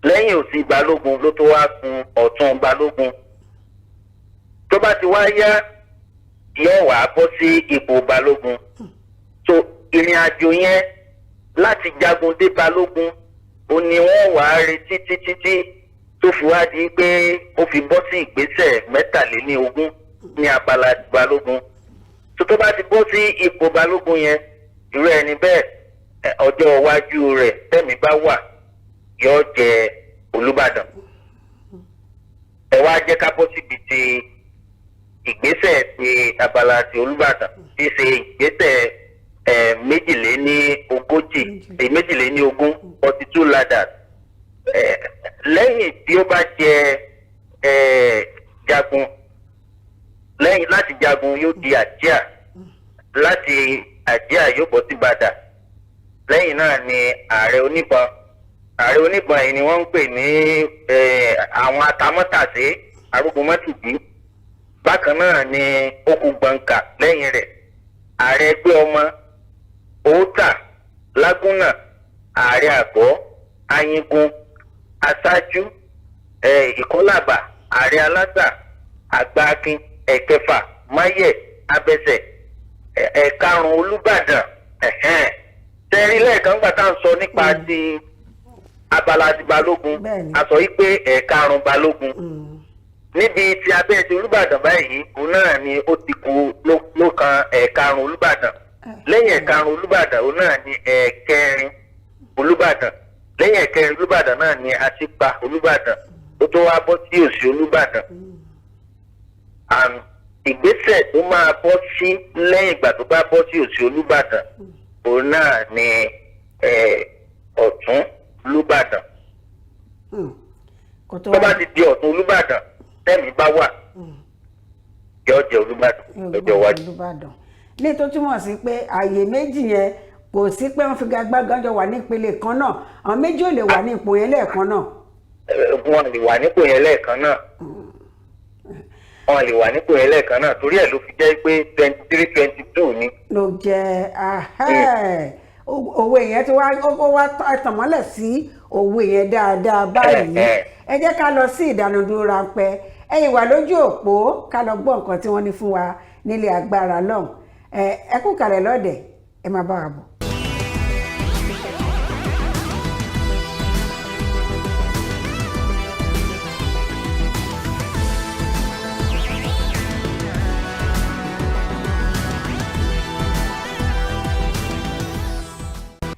Lẹ́yìn òsì balógun ló tó wá kun ọ̀tún balógun. Tó bá ti wá yá, yóò wá bọ́ sí ipò balógun. So ìrìn àjò yẹn láti jagun dé balógun, ó ní wọ́n wà á retí títí tí tó fi wá di pé ó fi bọ́ sí ìgbésẹ̀ 23 ní abala balógun. Tó bá ti bọ́ sí ipò balógun yẹn, irú ẹni bẹ́ẹ̀, ọjọ́ iwájú rẹ̀, tẹ̀mí bá wà, yóò jẹ Olúbàdàn. Ẹ wá jẹ́ ká bọ́ síbi ti ìgbésẹ̀ ti abala ti Olúbàdàn, tí í ṣe ìgbésẹ̀ 42, 22, 42 ladders. Lẹ́yìn tí ó bá jẹ jagun, lẹ́yìn láti jagun yóò di àjíà. Láti àjíà yóò bọ́ sí bàdà. Lẹ́yìn náà ni ààrẹ oníbọn. Ààrẹ oníbọn yìí ni wọ́n ń pè ní àwọn atamọ́tàsé, arógunmọ́tìdí. Bákan náà ni ó kù gbọ̀ǹkà lẹ́yìn rẹ̀, ààrẹ ẹgbẹ́ ọmọ, òòtà, lágúnà, ààrẹ àgọ́, ayingun, aṣáájú, ìkọlàbà, ààrẹ alágbà, àgbà akin, ẹ̀kẹfà máyẹ̀, abẹsẹ̀, ẹ̀karùn Olúbàdàn. Tẹ́rí lẹ́ẹ̀kan gbà tá à ń sọ nípa ti abala ti balógun, a sọ yìí pé ẹ̀karùn balógun níbi tí abẹ́ ti Olúbàdàn báyìí, òun náà ni ó ti kù ló kan ẹ̀karùn Olúbàdàn. Lẹ́yìn ẹ̀karùn Olúbàdàn, òun náà ni ẹ̀kẹrin Olúbàdàn. Lẹ́yìn ẹ̀kẹrin Olúbàdàn náà ni àtìpa Olúbàdàn, ó tó wá bọ́ sí òsì Olúbàdàn. Ìgbésẹ̀ tó máa bọ́ sí lẹ́yìn ìgbà tó bá bọ́ sí òsì Olúbàdàn, òun náà ni ọ̀tún Olúbàdàn. Tó bá ti di ọ̀tún Olúbàdàn, tẹ́mi bá wà, yóò jẹ Olúbàdàn lọ́jọ́ iwájú. Olúbàdàn ní tó túmọ̀ sí pé ààyè méjì yẹn, kò sí pé wọ́n fi gagbágan jọ wà ní ìpele kan náà. Àwọn méjì ò lè wà ní ipò yẹn lẹ́ẹ̀kan náà. Wọ́n lè wà nípò yẹn lẹ́ẹ̀kan náà. Wọ́n lè wà nípò yẹn lẹ́ẹ̀kan náà, torí ẹ̀ ló fi jẹ́ pé 23 22 ni. Ló jẹ́ òwe yẹn tí ó wá tàn mọ́lẹ̀ sí òwe yẹn dáadáa báyìí. Ẹ jẹ́ ká lọ sí ìdánudúró ráńpẹ́. Ẹ̀yin wà lójú òpó, ká lọ gbọ́ nǹkan tí wọ́n ní fún wa nílé agbára lọ́hùn. Ẹ kú kalẹ̀ lọ́dẹ̀, ẹ máa bá wa bọ̀.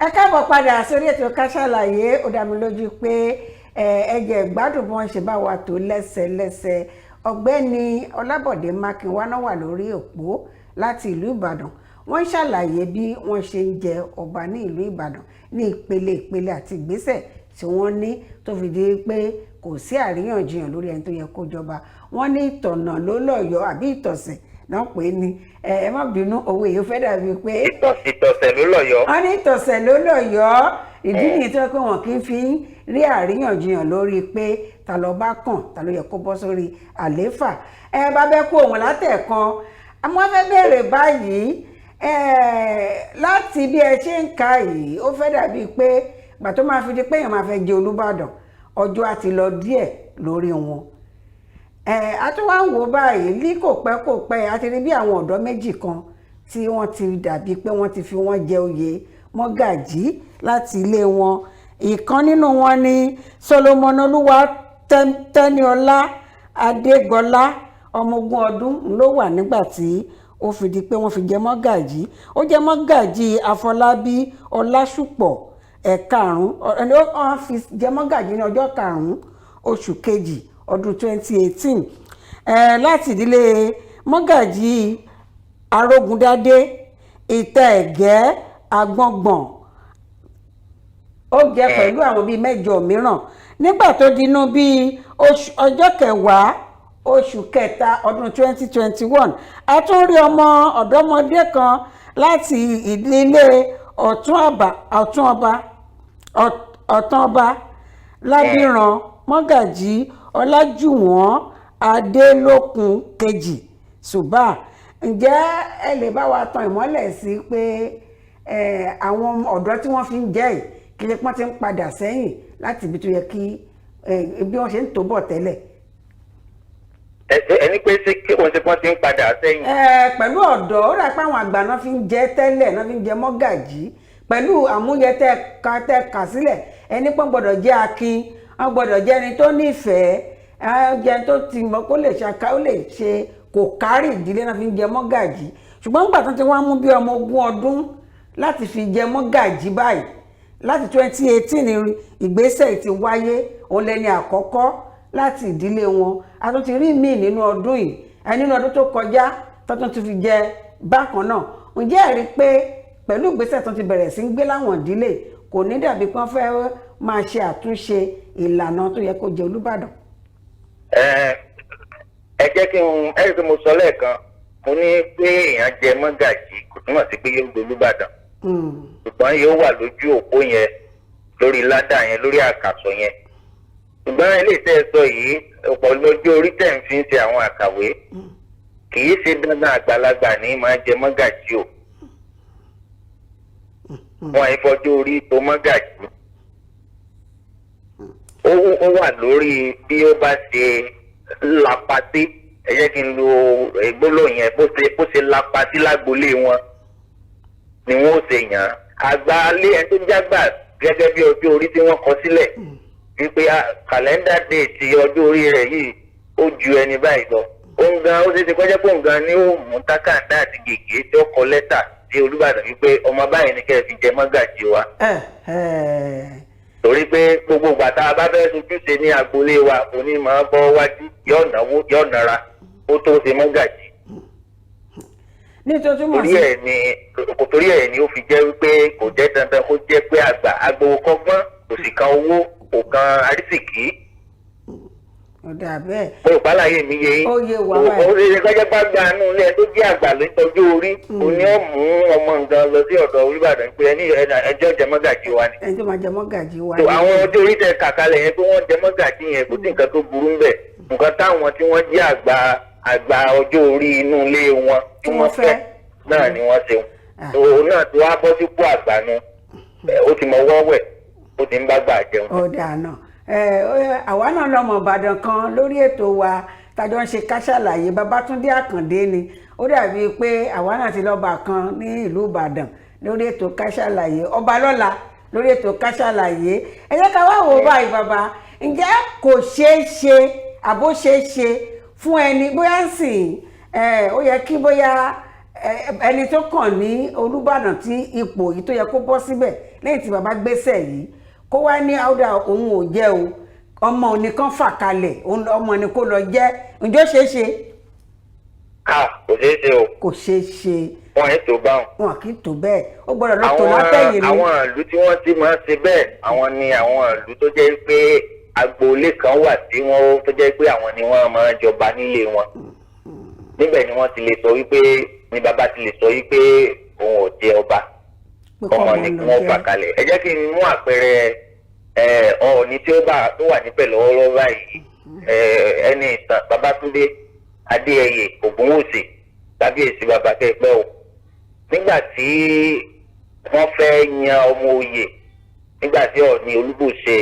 Ẹ káàbọ̀ padà sórí ètò Ká Sálàyé. Ó dá mi lójú pé ẹ jẹ́ gbádùn bí wọ́n ṣe bá wa tó lẹ́sẹlẹ́sẹ. Ọ̀gbẹ́ni Ọlábọ̀dé Mákinwá náà wà lórí òpó láti ìlú Ìbàdàn. Wọ́n ń ṣàlàyé bí wọ́n ṣe ń jẹ ọba ní ìlú Ìbàdàn ní ìpele ìpele àti ìgbésẹ̀ tí tí wọ́n ní tó fi di pé kò sí àríyànjiyàn lórí ẹni tó yẹ kó jọba. Wọ́n ní ìtọ̀nà ló lọ́yọ̀ọ́ àbí ìtọ̀sẹ̀ náà pé ní ẹ má bínú, òwe yìí fẹ́ dàbí pé Ìtọ̀sẹ̀ ló lọ́yọ̀ọ́. Wọ́n ní ìtọ̀sẹ̀ ló lọ́yọ̀ọ́. Ìdí nìyí tó yẹ pé wọn kì í fi rí àríyànjiyàn lórí pé ta ló bá kàn, ta ló yẹ kó bọ́ sórí àlééfà. Ẹ bá bẹ́ kú òun látẹ̀kan, àmọ́ fẹ́ bẹ̀rẹ̀ báyìí láti bí ẹ ṣe ń ka yìí, ó fẹ́ dàbí pé gbà tó máa fi di pé èèyàn máa fẹ́ jẹ Olúbàdàn, ọjọ́ á ti lọ díẹ̀ lórí wọn. A tún wá ń wò báyìí ní kò pẹ́ kò pẹ́, a ti rí bí àwọn ọ̀dọ́ méjì kan tí wọ́n ti dàbí pé wọ́n ti fi wọ́n jẹ oyè mọ́gàjí láti ilé wọn. Ìkan nínú wọn ni Solomon Olúwa Tẹ́níọlá Adégbọlá, ọmọ 20 ọdún ló wà nígbà tí ó fi di pé wọ́n fi jẹ mọ́gàjí. Ó jẹ mọ́gàjí Àfọlábí Ọlásùpọ̀ ẹ̀karùn-ún, ẹni ó fi jẹ mọ́gàjí ní ọjọ́ 5 oṣù kejì ọdún 2018, láti ìdílé mọ́gàjí Arógundádé Ìta Ẹ̀gẹ́ Agbọ̀ngbọ̀n. Ó jẹ pẹ̀lú àwọn bíi 8 mìíràn. Nígbà tó dinú bíi ọjọ́ 10 oṣù kẹta ọdún 2021, a tún rí ọmọ ọ̀dọ́mọdé kan láti ìdílé Ọ̀tún Ọba Lábìrán, mọ́gàjí Ọlájúwọ̀n Adélókun kejì Ṣùbà. Ǹjẹ́ ẹ lè bá wa tan ìmọ́lẹ̀ sí pé àwọn ọ̀dọ́ tí wọ́n fi ń jẹ́ yìí, kí lè pọ́n ti ń padà sẹ́yìn láti ibi tó yẹ kí bí wọ́n ṣe ń tó bọ̀ tẹ́lẹ̀? Ẹni pé ṣé kí wọ́n ṣe pọ́n ti ń padà sẹ́yìn? Pẹ̀lú ọ̀dọ́, ó rà pé àwọn àgbà náà fi ń jẹ tẹ́lẹ̀, náà fi ń jẹ mọ́gàjí pẹ̀lú àmúyẹ tẹ́ kà sílẹ̀. Ẹni pọ́n gbọ́dọ̀ jẹ́ akin, wọ́n gbọ́dọ̀ jẹ́ ẹni tó nífẹ̀ẹ́, jẹ́ ẹni tó ti mọ̀ kó lè ṣàkà, ó lè ṣe kò kárì ìdílé náà fi ń jẹ mọ́gàjí. Ṣùgbọ́n nígbà tó ti wá mú bí ọmọ 20 ọdún láti fi jẹ mọ́gàjí báyìí, láti 2018 ìgbésẹ̀ ti wáyé, òun lẹni àkọ́kọ́ láti ìdílé wọn. A tún ti rí míì nínú ọdún yìí, nínú ọdún tó kọjá tó tún ti fi jẹ bákan náà. Ǹjẹ́ ẹ rí pé pẹ̀lú ìgbésẹ̀ tó ti bẹ̀rẹ̀ sí ń gbé láwọn ìdílé, kò ní dàbí pé wọ́n fẹ́ máa ṣe àtúnṣe ìlànà tó yẹ kó jẹ Olúbàdàn? Ẹ jẹ́ kí n ẹ rí i pé mo sọ lẹ́ẹ̀kan, mo ní pé èèyàn jẹ mọ́gàjí kò túmọ̀ sí pé yóò gbé Olúbàdàn, ṣùgbọ́n yóò wà lójú òpó yẹn, lórí ládà yẹn, lórí àkàsọ̀ yẹn. Ṣùgbọ́n ilé iṣẹ́ sọ yìí, ọ̀pọ̀ lọ́jọ́ orí tẹ̀ ń fi ń ṣe àwọn àkàwé, kì í ṣe dandan àgbàlagbà ní máa jẹ mọ́gàjí o. Wọn àìfọjú orí tó mọ́gàjí, ó wà lórí bí ó bá ṣe lapatí. Ẹ jẹ́ kí n lo gbólóhùn yẹn, bó ṣe lapatí lágbolé wọn ni wọn ó ṣe yàn án. Àgbà lé ẹni tó jágbà gẹ́gẹ́ bí ọjọ́ orí tí wọ́n kọ sílẹ̀ wípé kàlẹ́ndà dé ti ọjọ́ orí rẹ̀ yìí ó ju ẹni báyìí lọ. Òun gan, ó ṣeé ṣe kọjá pé òun gan ni ó mú tákàndá àti gègé tí ó kọ lẹ́tà sí Olúbàdàn wípé ọmọ báyìí ni kẹ́ ẹ fi jẹ mọ́gàjí wa. Torí pé gbogbo ìgbà tá a bá fẹ́ sojúṣe ní agboolé wa, òní máa bọ́ wájú, yóò náwó, yóò nara, ó tó ṣe mọ́gàjí. Nítorí túmọ̀ Torí sí ẹ̀ ni kò torí ẹ̀ ni ó fi jẹ́ wípé kò jẹ́ dandan kó jẹ́ pé àgbà agbowó kọ́gbọ́n, kò sì kan owó, kò kan arísìkí. Ó dà bẹ́ẹ̀. Mo rò pálàyé mi yé yín. Ó yé wa Ó báyìí. ṣe ṣe kọjá gbàgbà nù ilé ẹni tó jẹ́ àgbà ló ń tọ́jú orí, òní ó mú ọmọ nǹkan lọ sí ọ̀dọ̀ Olúbàdàn pé ẹni ẹjọ́ jẹ mọ́gàjí wa ni. Ẹni tó máa jẹ mọ́gàjí wa So ni. àwọn ọjọ́ orí tẹ kàkálẹ̀ yẹn pé wọ́n jẹ mọ́gàjí yẹn, kò sí nǹkan tó burú ń bẹ̀. Nǹkan táwọn tí wọ́n jẹ́ àgbà àgbà ọjọ́ orí inú ilé wọn tí Tí wọ́n wọ́n fẹ́ fẹ́. náà ni wọ́n ṣe. Òun náà ti wá bọ́ sípò àgbà nu. Ó ti mọ wọ́wẹ̀, ó ti ń bá gbà jẹun. Ó dà náà. Àwa náà lọmọ Ìbàdàn kan lórí ètò wa tájọ ń ṣe Ká Sálàyé, Babátúndé Àkàndé ni. Ó dàbí pé àwa náà ti lọ́ba kan ní ìlú Ìbàdàn lórí ètò Ká Sálàyé, ọba lọ́la lórí ètò Ká Sálàyé. Ẹ jẹ́ ká wá wò ó báyìí, bàbá. Ǹjẹ́ kò ṣeé ṣe àbó ṣeé ṣe fún ẹni bóyá ń sìn ó yẹ kí bóyá ẹni tó kàn ní Olúbàdàn tí ipò yìí tó yẹ kó bọ́ síbẹ̀ lẹ́yìn tí bàbá gbéṣẹ̀ yìí, kó wá ní áúdà òun ò jẹ́ o, ọmọ òun nìkan fà kalẹ̀, ọmọ ni kó lọ jẹ́? Ǹjọ́ ṣeé ṣe? Ká kò ṣeé ṣe o. Kò ṣeé ṣe. Wọn ẹ̀ tó báwọn. Wọn kì í tó bẹ́ẹ̀, ó gbọ́dọ̀ lọ tó Àwọn látẹ̀yìn ni. àwọn ìlú tí wọ́n ti máa ń ṣe bẹ́ẹ̀, àwọn ni àwọn ìlú tó jẹ́ pé agboolé kan wà tí wọ́n tó jẹ́ pé àwọn ni wọ́n máa ń jọba nílé wọn. Níbẹ̀ ni wọ́n ti lè sọ wípé, ni bàbá ti lè sọ wípé òun ò jẹ ọba, pé ọmọ kọ́mọ ni lọ kí wọ́n fà jẹ́. kalẹ̀. Ẹ jẹ́ kí n mú àpẹẹrẹ Ọọ̀ni tí ó bá tó wà níbẹ̀ lọ́wọ́lọ́wọ́ báyìí, ẹni ìtàn Babátúndé Adéyẹyè Ògúnwùsì, kábíyèsí, bàbá, kẹ́pẹ́ o. Nígbà tí wọ́n fẹ́ yan ọmọ oyè, nígbà tí Ọọ̀ni Olúbùṣe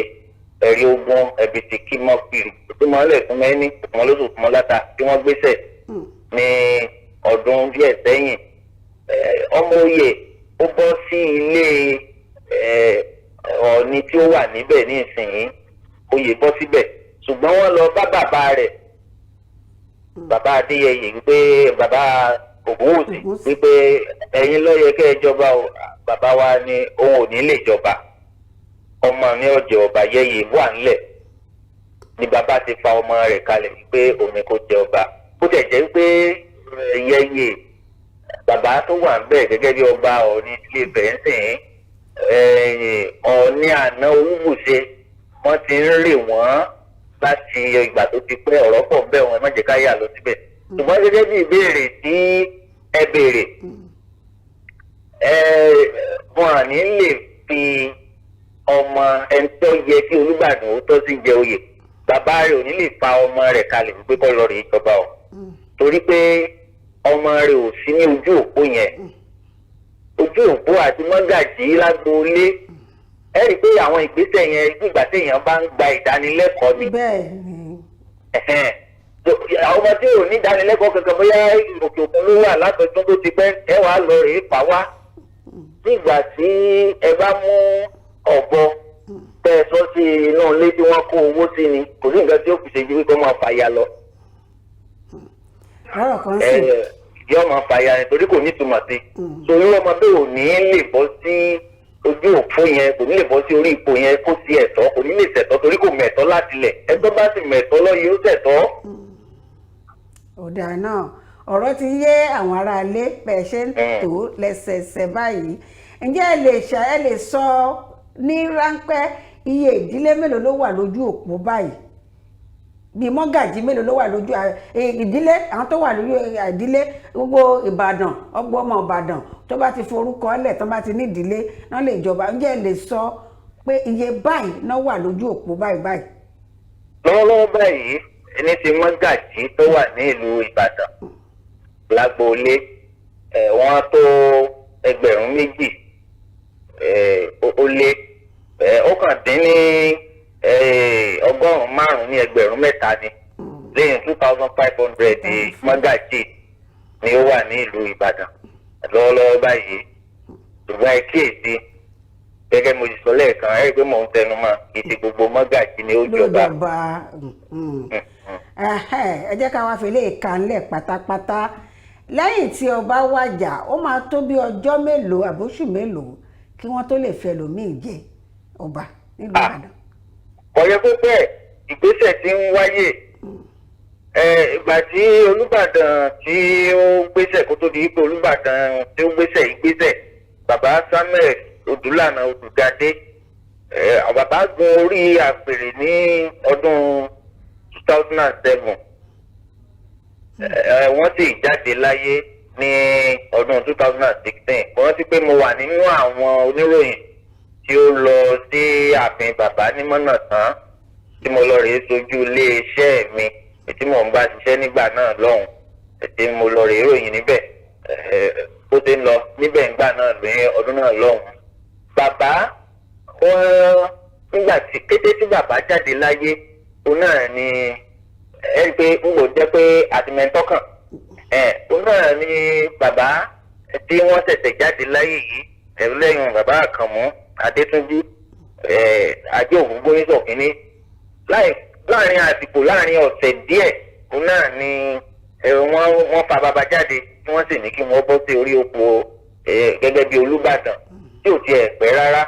ẹ̀rí ogun ẹ̀bìtì kí mọ́ kiri tó mọ́ lẹ̀ fún mẹ́ni wọn lóṣù fún mọ́ láta tí wọ́n gbéṣẹ̀ ní ọdún díẹ̀ sẹ́yìn, ọmọ oyè ó bọ́ sí ilé Ọọ̀ni tí ó wà níbẹ̀ ní ìsinyìí. Oyè bọ́ síbẹ̀, ṣùgbọ́n wọ́n lọ bá bàbá rẹ̀, bàbá Adéyẹyè, wípé bàbá Ògúnwùsì, Ògúnwùsì. wípé ẹ̀yin ló yẹ kẹ́ ẹ jọba o. Bàbá wa ni òun ò ní lè jọba, ọmọ mi ò jẹ ọba, Yẹyẹ wà ńlẹ̀. Ni bàbá ti fa ọmọ rẹ̀ kalẹ̀ wípé òun ni kò jẹ ọba. Bó tẹ̀ jẹ́ wípé Yẹyẹ, bàbá tó wà ń bẹ̀ gẹ́gẹ́ bí ọba Ọọ̀ni ilé Ifẹ̀ ń sìn, Ọọ̀ni àná Olúbùṣe, wọ́n ti ń rè wọ́n láti ìgbà tó ti pẹ́. Ọ̀rọ̀ pọ̀ bẹ́ẹ̀, wọn ẹ má jẹ́ ká yà lọ síbẹ̀. Ṣùgbọ́n gẹ́gẹ́ bí ìbéèrè tí ẹ béèrè, wọn à ní lè fi ọmọ ẹni tó yẹ kí Olúbàdàn ó tọ́ sí jẹ oyè, bàbá rẹ̀ ò ní lè fa ọmọ rẹ̀ kalẹ̀ wípé kó lọ rèé jọba o, torí pé ọmọ rẹ̀ ò sí ní ojú òpó yẹn, ojú òpó àti mọ́gàjí lágboolé. Ẹ rí i pé àwọn ìgbésẹ̀ yẹn, nígbà téèyàn bá ń gba ìdánilẹ́kọ̀ọ́ ni. bẹ́ẹ̀ ni Ẹ̀hẹ́n. So, àwọn ọmọ tí ò ní ìdánilẹ́kọ̀ọ́ kankan, bóyá òkè òkun ló wà látọdún tó ti pẹ́, ẹ wàá lọ rèé fà wá. Nígbà tí ẹ bá mú ọ̀bọ tẹ́ ẹ sọ sí inú ilé tí wọ́n kó owó sí ni, kò sí nǹkan tí ó fi ṣe ju wípé máa fàya lọ. Lọ́rọ̀ kan Ẹ sì yóò máa fàya ni, torí kò ní ìtumọ̀ sí. So irú ọmọ bẹ́ẹ̀ ò ní lè bọ́ sí ojú òpó yẹn, kò ní lè bọ́ sí orí ipò yẹn kó sí ẹ̀tọ́, kò ní lè ṣẹ̀tọ́, torí kò mẹ̀tọ́ láti lẹ̀. Ẹ̀tọ́ bá sì mẹ̀tọ́ lọ́yẹ̀, ó ṣẹ̀tọ́. Ọ̀dà náà, ọ̀rọ̀ ti yé àwọn aráalé bẹ́ẹ̀ ṣe ń tò lẹ́sẹẹsẹ báyìí. Ǹjẹ́ ẹ lè sọ ní ráńpẹ́ iye ìdílé mélòó ló wà lójú òpó báyìí, bíi mọ́gàjí mélòó ló wà lójú ìdílé, àwọn tó wà lójú ìdílé gbogbo Ìbàdàn, ọgbọ́n ọmọ Ìbàdàn tó bá ti forúkọ lẹ̀, tó bá ti ní ìdílé náà lè jọba? Ǹjẹ́ ẹ lè sọ pé iye báyìí náà wà lójú òpó báyìí báyìí? Lọ́wọ́lọ́wọ́ báyìí, ẹni tí mọ́gàjí tó wà ní ìlú Ìbàdàn lágboolé ẹ̀, wọ́n tó 2,000 ó lé ẹ̀, ó kàn dín ní 500 ní 3,000 ni, lẹ́yìn 2,500 mọ́gàjí ni ó wà ní ìlú Ìbàdàn lọ́wọ́lọ́wọ́ báyìí. Ṣùgbọ́n ẹ kíyèsí, gẹ́gẹ́ mo ti sọ lẹ́ẹ̀kan, ẹ rí i pé mò ń tẹnu mọ́, kì í ṣe gbogbo mọ́gàjí ni ó ló jọba. jọba. Ẹhẹ́n, ẹ jẹ́ ká wá fi lè kà ńlẹ̀ pátápátá. Lẹ́yìn tí ọba wàjà, ó máa tó bí ọjọ́ mélòó àbóṣù mélòó kí wọ́n tó lè fẹ́ lòmíì jẹ ọba nílùú Ìbàdàn? Kò yẹ kó pẹ́. Ìgbésẹ̀ tí ń wáyé ẹ, ìgbà tí Olúbàdàn tí ó gbéṣẹ̀, kó tó di pé Olúbàdàn tí ó gbéṣẹ̀ ìgbésẹ̀, bàbá Samuel Odúlànà Odùgadé, bàbá gun orí àpèrè ní ọdún 2007, wọ́n sì jáde láyé ní ọdún 2016. Mo rántí pé mo wà nínú àwọn oníròyìn tí ó lọ sí ààfin bàbá ní Mọ́nàtán, tí mo lọ rèé sojú iléeṣẹ́ mi tí mò ń bá ṣiṣẹ́ nígbà náà lọ́hùn, tí mo lọ rèé ròyìn níbẹ̀ bó ti ń lọ níbẹ̀ nígbà náà ní ọdún náà lọ́hùn. Bàbá wọn, nígbà tí kété tí bàbá jáde láyé, òun náà ni ẹ rí i pé n kò jẹ́ pé àtìmẹ́ntọ́kàn ẹ̀, òun náà ni bàbá tí wọ́n ṣẹ̀ṣẹ̀ jáde láyé yìí, ẹ̀rú lẹ́yìn bàbá Àkànmú Adétúnjí ẹ̀ Ajé Ògúngbónísọ̀ kínní. Láì láàrin àsìkò, láàrin ọ̀sẹ̀ díẹ̀, òun náà ni wọ́n fa bàbá jáde, tí wọ́n sì ní kí wọ́n bọ́ sí orí oko gẹ́gẹ́ bí Olúbàdàn, tí ò tiẹ̀ pẹ́ rárá.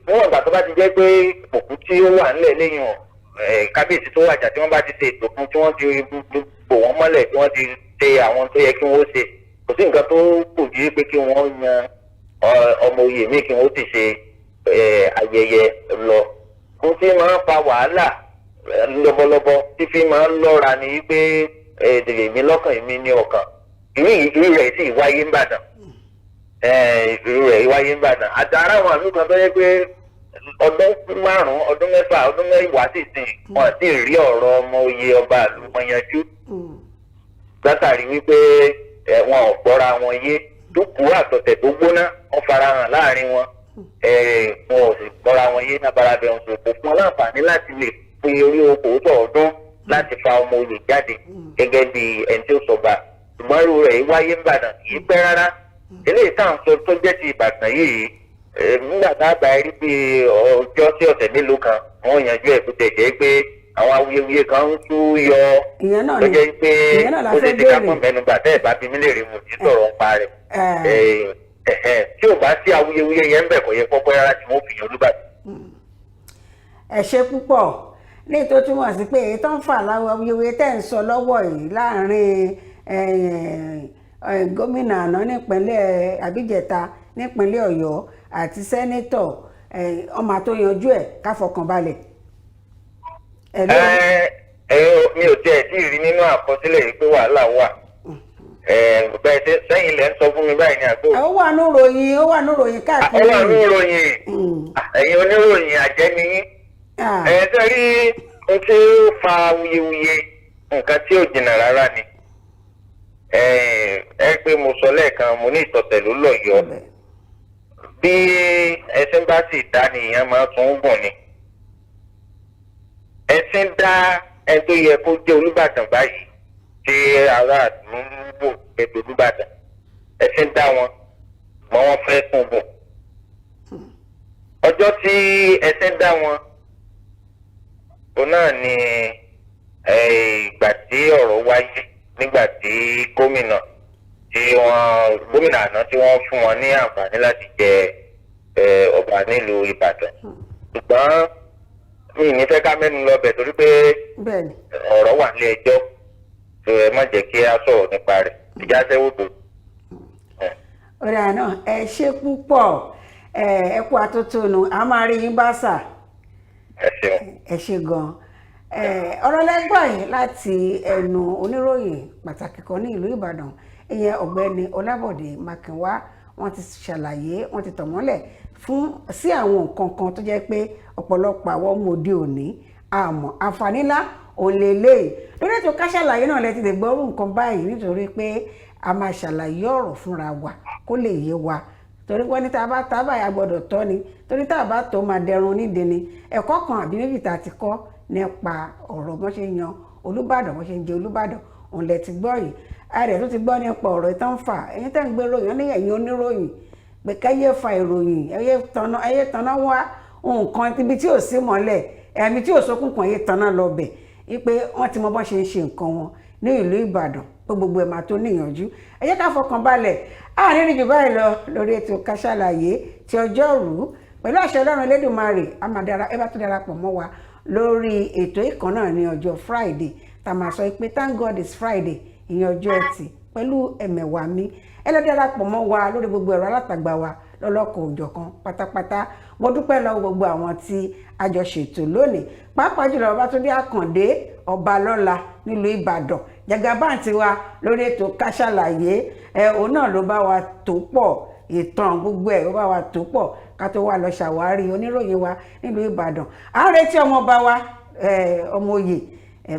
Níwọ̀n ìgbà tó bá ti jẹ́ pé òkú tí ó wà nílẹ̀ lẹ́yìn kábíyèsí tó wàjà, tí wọ́n bá ti ṣe ètò fún, tí wọ́n ti bò wọ́n mọ́lẹ̀, tí wọ́n ti ṣe àwọn tó yẹ kí wọ́n ṣe, kò sí nǹkan tó kù ju pé kí wọ́n yan ọmọ oyè míì, kí wọ́n sì ṣe ayẹyẹ lọ. Kó tí máa ń fa wàhálà lọ́bọ̀lọ́bọ̀ tí fi máa ń lọ́ra ni wípé èmi lọ́kàn, èmi ní ọkàn. Irú rẹ̀ sì wáyé ń Bàdàn, irú rẹ̀ wáyé ń Bàdàn àti ara àwọn àmì kan tó yẹ pé ọdún 5, ọdún 6, ọdún 10 sì sìn, wọn sì rí ọ̀rọ̀ ọmọ oyè ọba ìlú wọn yanjú látàrí wípé wọn ò gbọ́ra wọn yé. Dúkùú àtọ̀tẹ̀ tó gbóná wọn farahàn láàrin wọn, wọn ò sì gbọ́ra wọn yé nábàrà bẹ̀ wọn kò fún wọn láǹfààní láti lè pe orí okòótọ́ ọdún láti fa ọmọ oyè jáde gẹ́gẹ́ bí ẹni tí ó sọba. Ṣùgbọ́n irú rẹ̀ wáyé ń Bàdàn, kì í pẹ́ rárá. Eléyìí tá à ń sọ tó jẹ́ ti Ìbàdàn yìí, nígbà tá a bá rí bí ọjọ́ sí ọ̀sẹ̀ mélòó kan, wọ́n yanjú ẹ̀, kó tẹ̀ jẹ́ pé àwọn awuyewuye kan ń tú yọ Ìyẹn náà tó ni jẹ́ pé ìyẹn náà la ó fẹ́ ṣe ti ká béèrè. pọ̀ mẹ́nugbà tẹ́ ẹ̀ bá bí mí lè rí mo ní sọ̀rọ̀ ń pa rẹ̀. Tí ò bá sí awuyewuye yẹn ń bẹ̀, kò yẹ kọ́kọ́ rárá tí wọ́n fi yan Olúbàdàn. Ẹ ṣe púpọ̀. Ní tó túmọ̀ sí pé èyí tó ń fà láwọn awuyewuye tẹ́ ń sọ lọ́wọ́ yìí láàrin gómìnà àná nípínlẹ̀ àbíjẹta nípínlẹ̀ Ọ̀yọ́ àti senator, ọmọ tó yanjú ẹ̀, ká fọkàn balẹ̀. Hello? Ẹ ẹ, mi ò tiẹ̀ tí ì rí nínú àkọsílẹ̀ yìí pé wàhálà wà. Bẹ́ẹ̀ ṣe sẹ́yìn lẹ́ ń sọ fún mi báyìí ní àgbo. Ó wà ní ìròyìn, ó wà ní ìròyìn Ó káàkiri. wà ní ìròyìn. Ẹ̀yin oníròyìn àjẹ́ ni yín. Ẹ ṣe rí ohun tí ó fa awuyewuye, nǹkan tí ò jìnnà rárá ni. Ẹ pé mo sọ lẹ́ẹ̀kan, mo ní ìtọ̀tẹ̀ ló lọ́yọ̀ọ́. Bí ẹṣin bá sì dá ni ìyẹn máa tún gùn ni. Ẹṣin dá ẹni tó yẹ kó jẹ́ Olúbàdàn báyìí, tí aráàlú ń wò gẹ́gẹ́ Olúbàdàn, ẹṣin dá wọn mọ́, wọ́n fẹ́ tún gùn. Ọjọ́ tí ẹṣin dá wọn, òun náà ni ìgbà tí ọ̀rọ̀ wáyé nígbà tí gómìnà tí wọ́n, gómìnà àná tí wọ́n fún wọn ní àǹfààní láti jẹ ọba nílùú Ìbàdàn. Ṣùgbọ́n mi ì ní fẹ́ ká mẹ́nu lọ bẹ̀ torí pé ọ̀rọ̀ wà ní ẹjọ́ tó, ẹ má jẹ́ kí á sọ̀rọ̀ nípa rẹ̀, ìjà sẹ́wọ́dò. Ọ̀rẹ́ náà, ẹ ṣe púpọ̀. Ẹ kú atótónu, a máa rí yín bá sà. Ẹ ṣeun. Ẹ ṣe gan. Ọ̀rọ̀ lẹ́gbọ̀n yìí láti ẹnu oníròyìn pàtàkì kan ní ìlú Ìbàdàn, ìyẹn Ọ̀gbẹ́ni Ọlábọ̀dé Mákinwá. Wọ́n ti ṣàlàyé, wọ́n ti tàn mọ́lẹ̀ fún sí àwọn nǹkan kan tó jẹ́ pé ọ̀pọ̀lọpọ̀ àwọn ọmọ òde òní àmọ́ àǹfààní ńlá òun lè léyìí. Lórí ètò Ká Ṣàlàyé náà lẹ ti lè gbọ́ orú nǹkan báyìí, nítorí pé a máa ṣàlàyé ọ̀rọ̀ fúnra wa kó lè yé wa, torí wọ́n ní tá a bá tá báyìí a gbọ́dọ̀ tọ́ ni, torí tá a bá tó máa dẹrun onídìí ni. Ẹ̀kọ́ kan àbí méjì tá a ti kọ́ nípa ọ̀rọ̀ bọ́n ṣe ń yan Olúbàdàn, bọ́n ṣe ń jẹ Olúbàdàn, òun lẹ ti gbọ́ yìí. A rẹ̀ tó ti gbọ́ nípa ọ̀rọ̀ ìtàn fà. Ẹ̀yin tẹ́ ń gbé ròyìn ní ẹ̀yin oníròyìn pé kẹ́yẹ́ fa ìròyìn, ẹyẹ tanná wá nǹkan ibi tí ò sí mọ́lẹ̀, ẹ̀mí tí ò sókùnkùn, ẹyẹ tanná lọ bẹ̀ wípé wọ́n ti mọ bọ́n ṣe ń ṣe nǹkan wọn ní ìlú Ìbàdàn, pé gbogbo ẹ̀ máa tó níyànjú. Ẹ jẹ́ ká fọkàn balẹ̀. Àárín jù báyìí lọ lórí ètò Ká Ṣàlàyé ti ọjọ́rú. Pẹ̀lú àṣẹ Ọlọ́run Elédùmarè, a máa dára. Ẹ bá tún darapọ̀ mọ́ wa lórí ètò ìkan náà ní ọjọ́ Friday, tá a máa sọ pé "Thank God it's Friday", ìyẹn ọjọ́ Ẹtì, pẹ̀lú ẹ̀mẹ̀wà mi. Ẹ lọ darapọ̀ mọ́ wa lórí gbogbo ẹ̀rọ alátagbà wa lọ́lọ́kan òjọ̀kan pátápátá. Mo dúpẹ́ lọ́wọ́ gbogbo àwọn tí a jọ ṣètò lónìí, pàápàá jùlọ Babátúndé Àkàndé, ọba lọ́la nílùú Ìbàdàn, jagaban tiwa lórí ètò Ká Ṣàlàyé. Ẹ òun náà ló bá wa tó pọ̀ ìtàn gbogbo ẹ̀, ó bá wa tó pọ̀ ká tó wá lọ ṣàwárí oníròyìn wa nílùú Ìbàdàn. À ń retí ọmọọba wa, ọmọ oyè,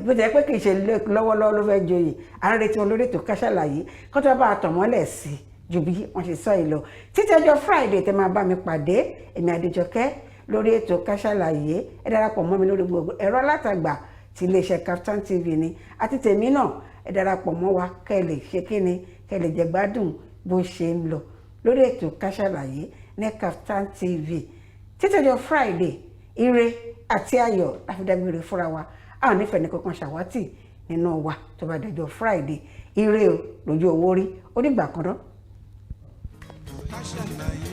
bó ti jẹ́ pé kì í ṣe lọ́wọ́lọ́wọ́ ló fẹ́ joyè. À ń retí wọn lórí ètò Ká Ṣàlàyé kó tó bá a tàn mọ́lẹ̀ sí ju bí wọ́n ṣe sọ yìí lọ. Títí ọjọ́ Friday tẹ́ máa bá mi pàdé, èmi Adéjọkẹ́, lórí ètò Ká Ṣàlàyé. Ẹ darapọ̀ mọ́ mi lórí gbogbo ẹ̀rọ alátagbà ti iléeṣẹ́ Kaftan TV ni àti tèmi náà. Ẹ darapọ̀ mọ́ wa kẹ́ ẹ lè ṣe kíni, kẹ́ ẹ lè jẹ gbádùn bó ṣe ń lọ lórí ètò Ká Ṣàlàyé ní Kaftan TV. Títí ọjọ́ Friday, ire àti ayọ̀ la fi dágbére fúnra wa. A ò nífẹ̀ẹ́ ní kankan ṣàwátì nínú wa tó bá dọjọ́ Friday. Ire o lójú owó rí. Ó dìgbà kan náà. Ká ṣàlàyé,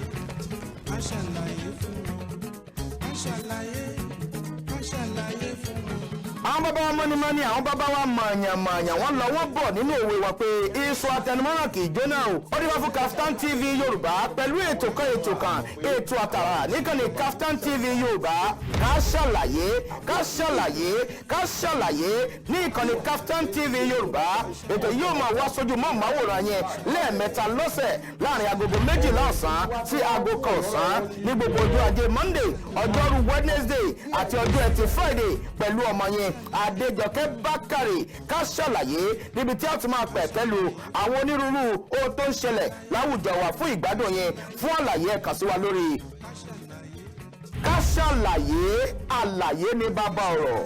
ká ṣàlàyé fún wọn. Ká ṣàlàyé, ká ṣàlàyé fún wọn. Àwọn Bàbá wa mọ́nímọ́ní, àwọn bàbá wa mọ̀ọ̀yàn-mọ̀ọ̀yàn, wọ́n lọ wọ́n bọ̀ nínú òwe wọn pé iṣu atẹnumọ́ràn kì í jóná o. Ó dé wá fún Kaftan TV Yorùbá pẹ̀lú ètò kan, ètò kan, ètò àtàrà níkànnì Kaftan TV Yorùbá. Ká ṣàlàyé, ká ṣàlàyé, ká ṣàlàyé ní ìkànnì Kaftan TV Yorùbá. Ètò yóò máa wá sójú mọ́ màwòrán yẹn lẹ́ẹ̀mẹ́ta lọ́sẹ̀, láàrin 12:00 ọ̀sán sí 1:00 ọ̀sán, ní gbogbo ọjọ́ ajé Monday, ọjọ́rú Wednesday àti ọjọ́ ẹtì Friday, pẹ̀lú ọmọ yẹn Adéjọkẹ́ Bákàrè. Ká ṣàlàyé, níbi tí a ti máa pẹ̀ pẹ̀lú àwọn onírúurú ohun tó ń ṣẹlẹ̀ láwùjọ wa fún ìgbádùn yẹn. Fún àlàyé, ẹ kàn sí wa lórí Ká ṣàlàyé. Àlàyé ní bàbá ọ̀rọ̀.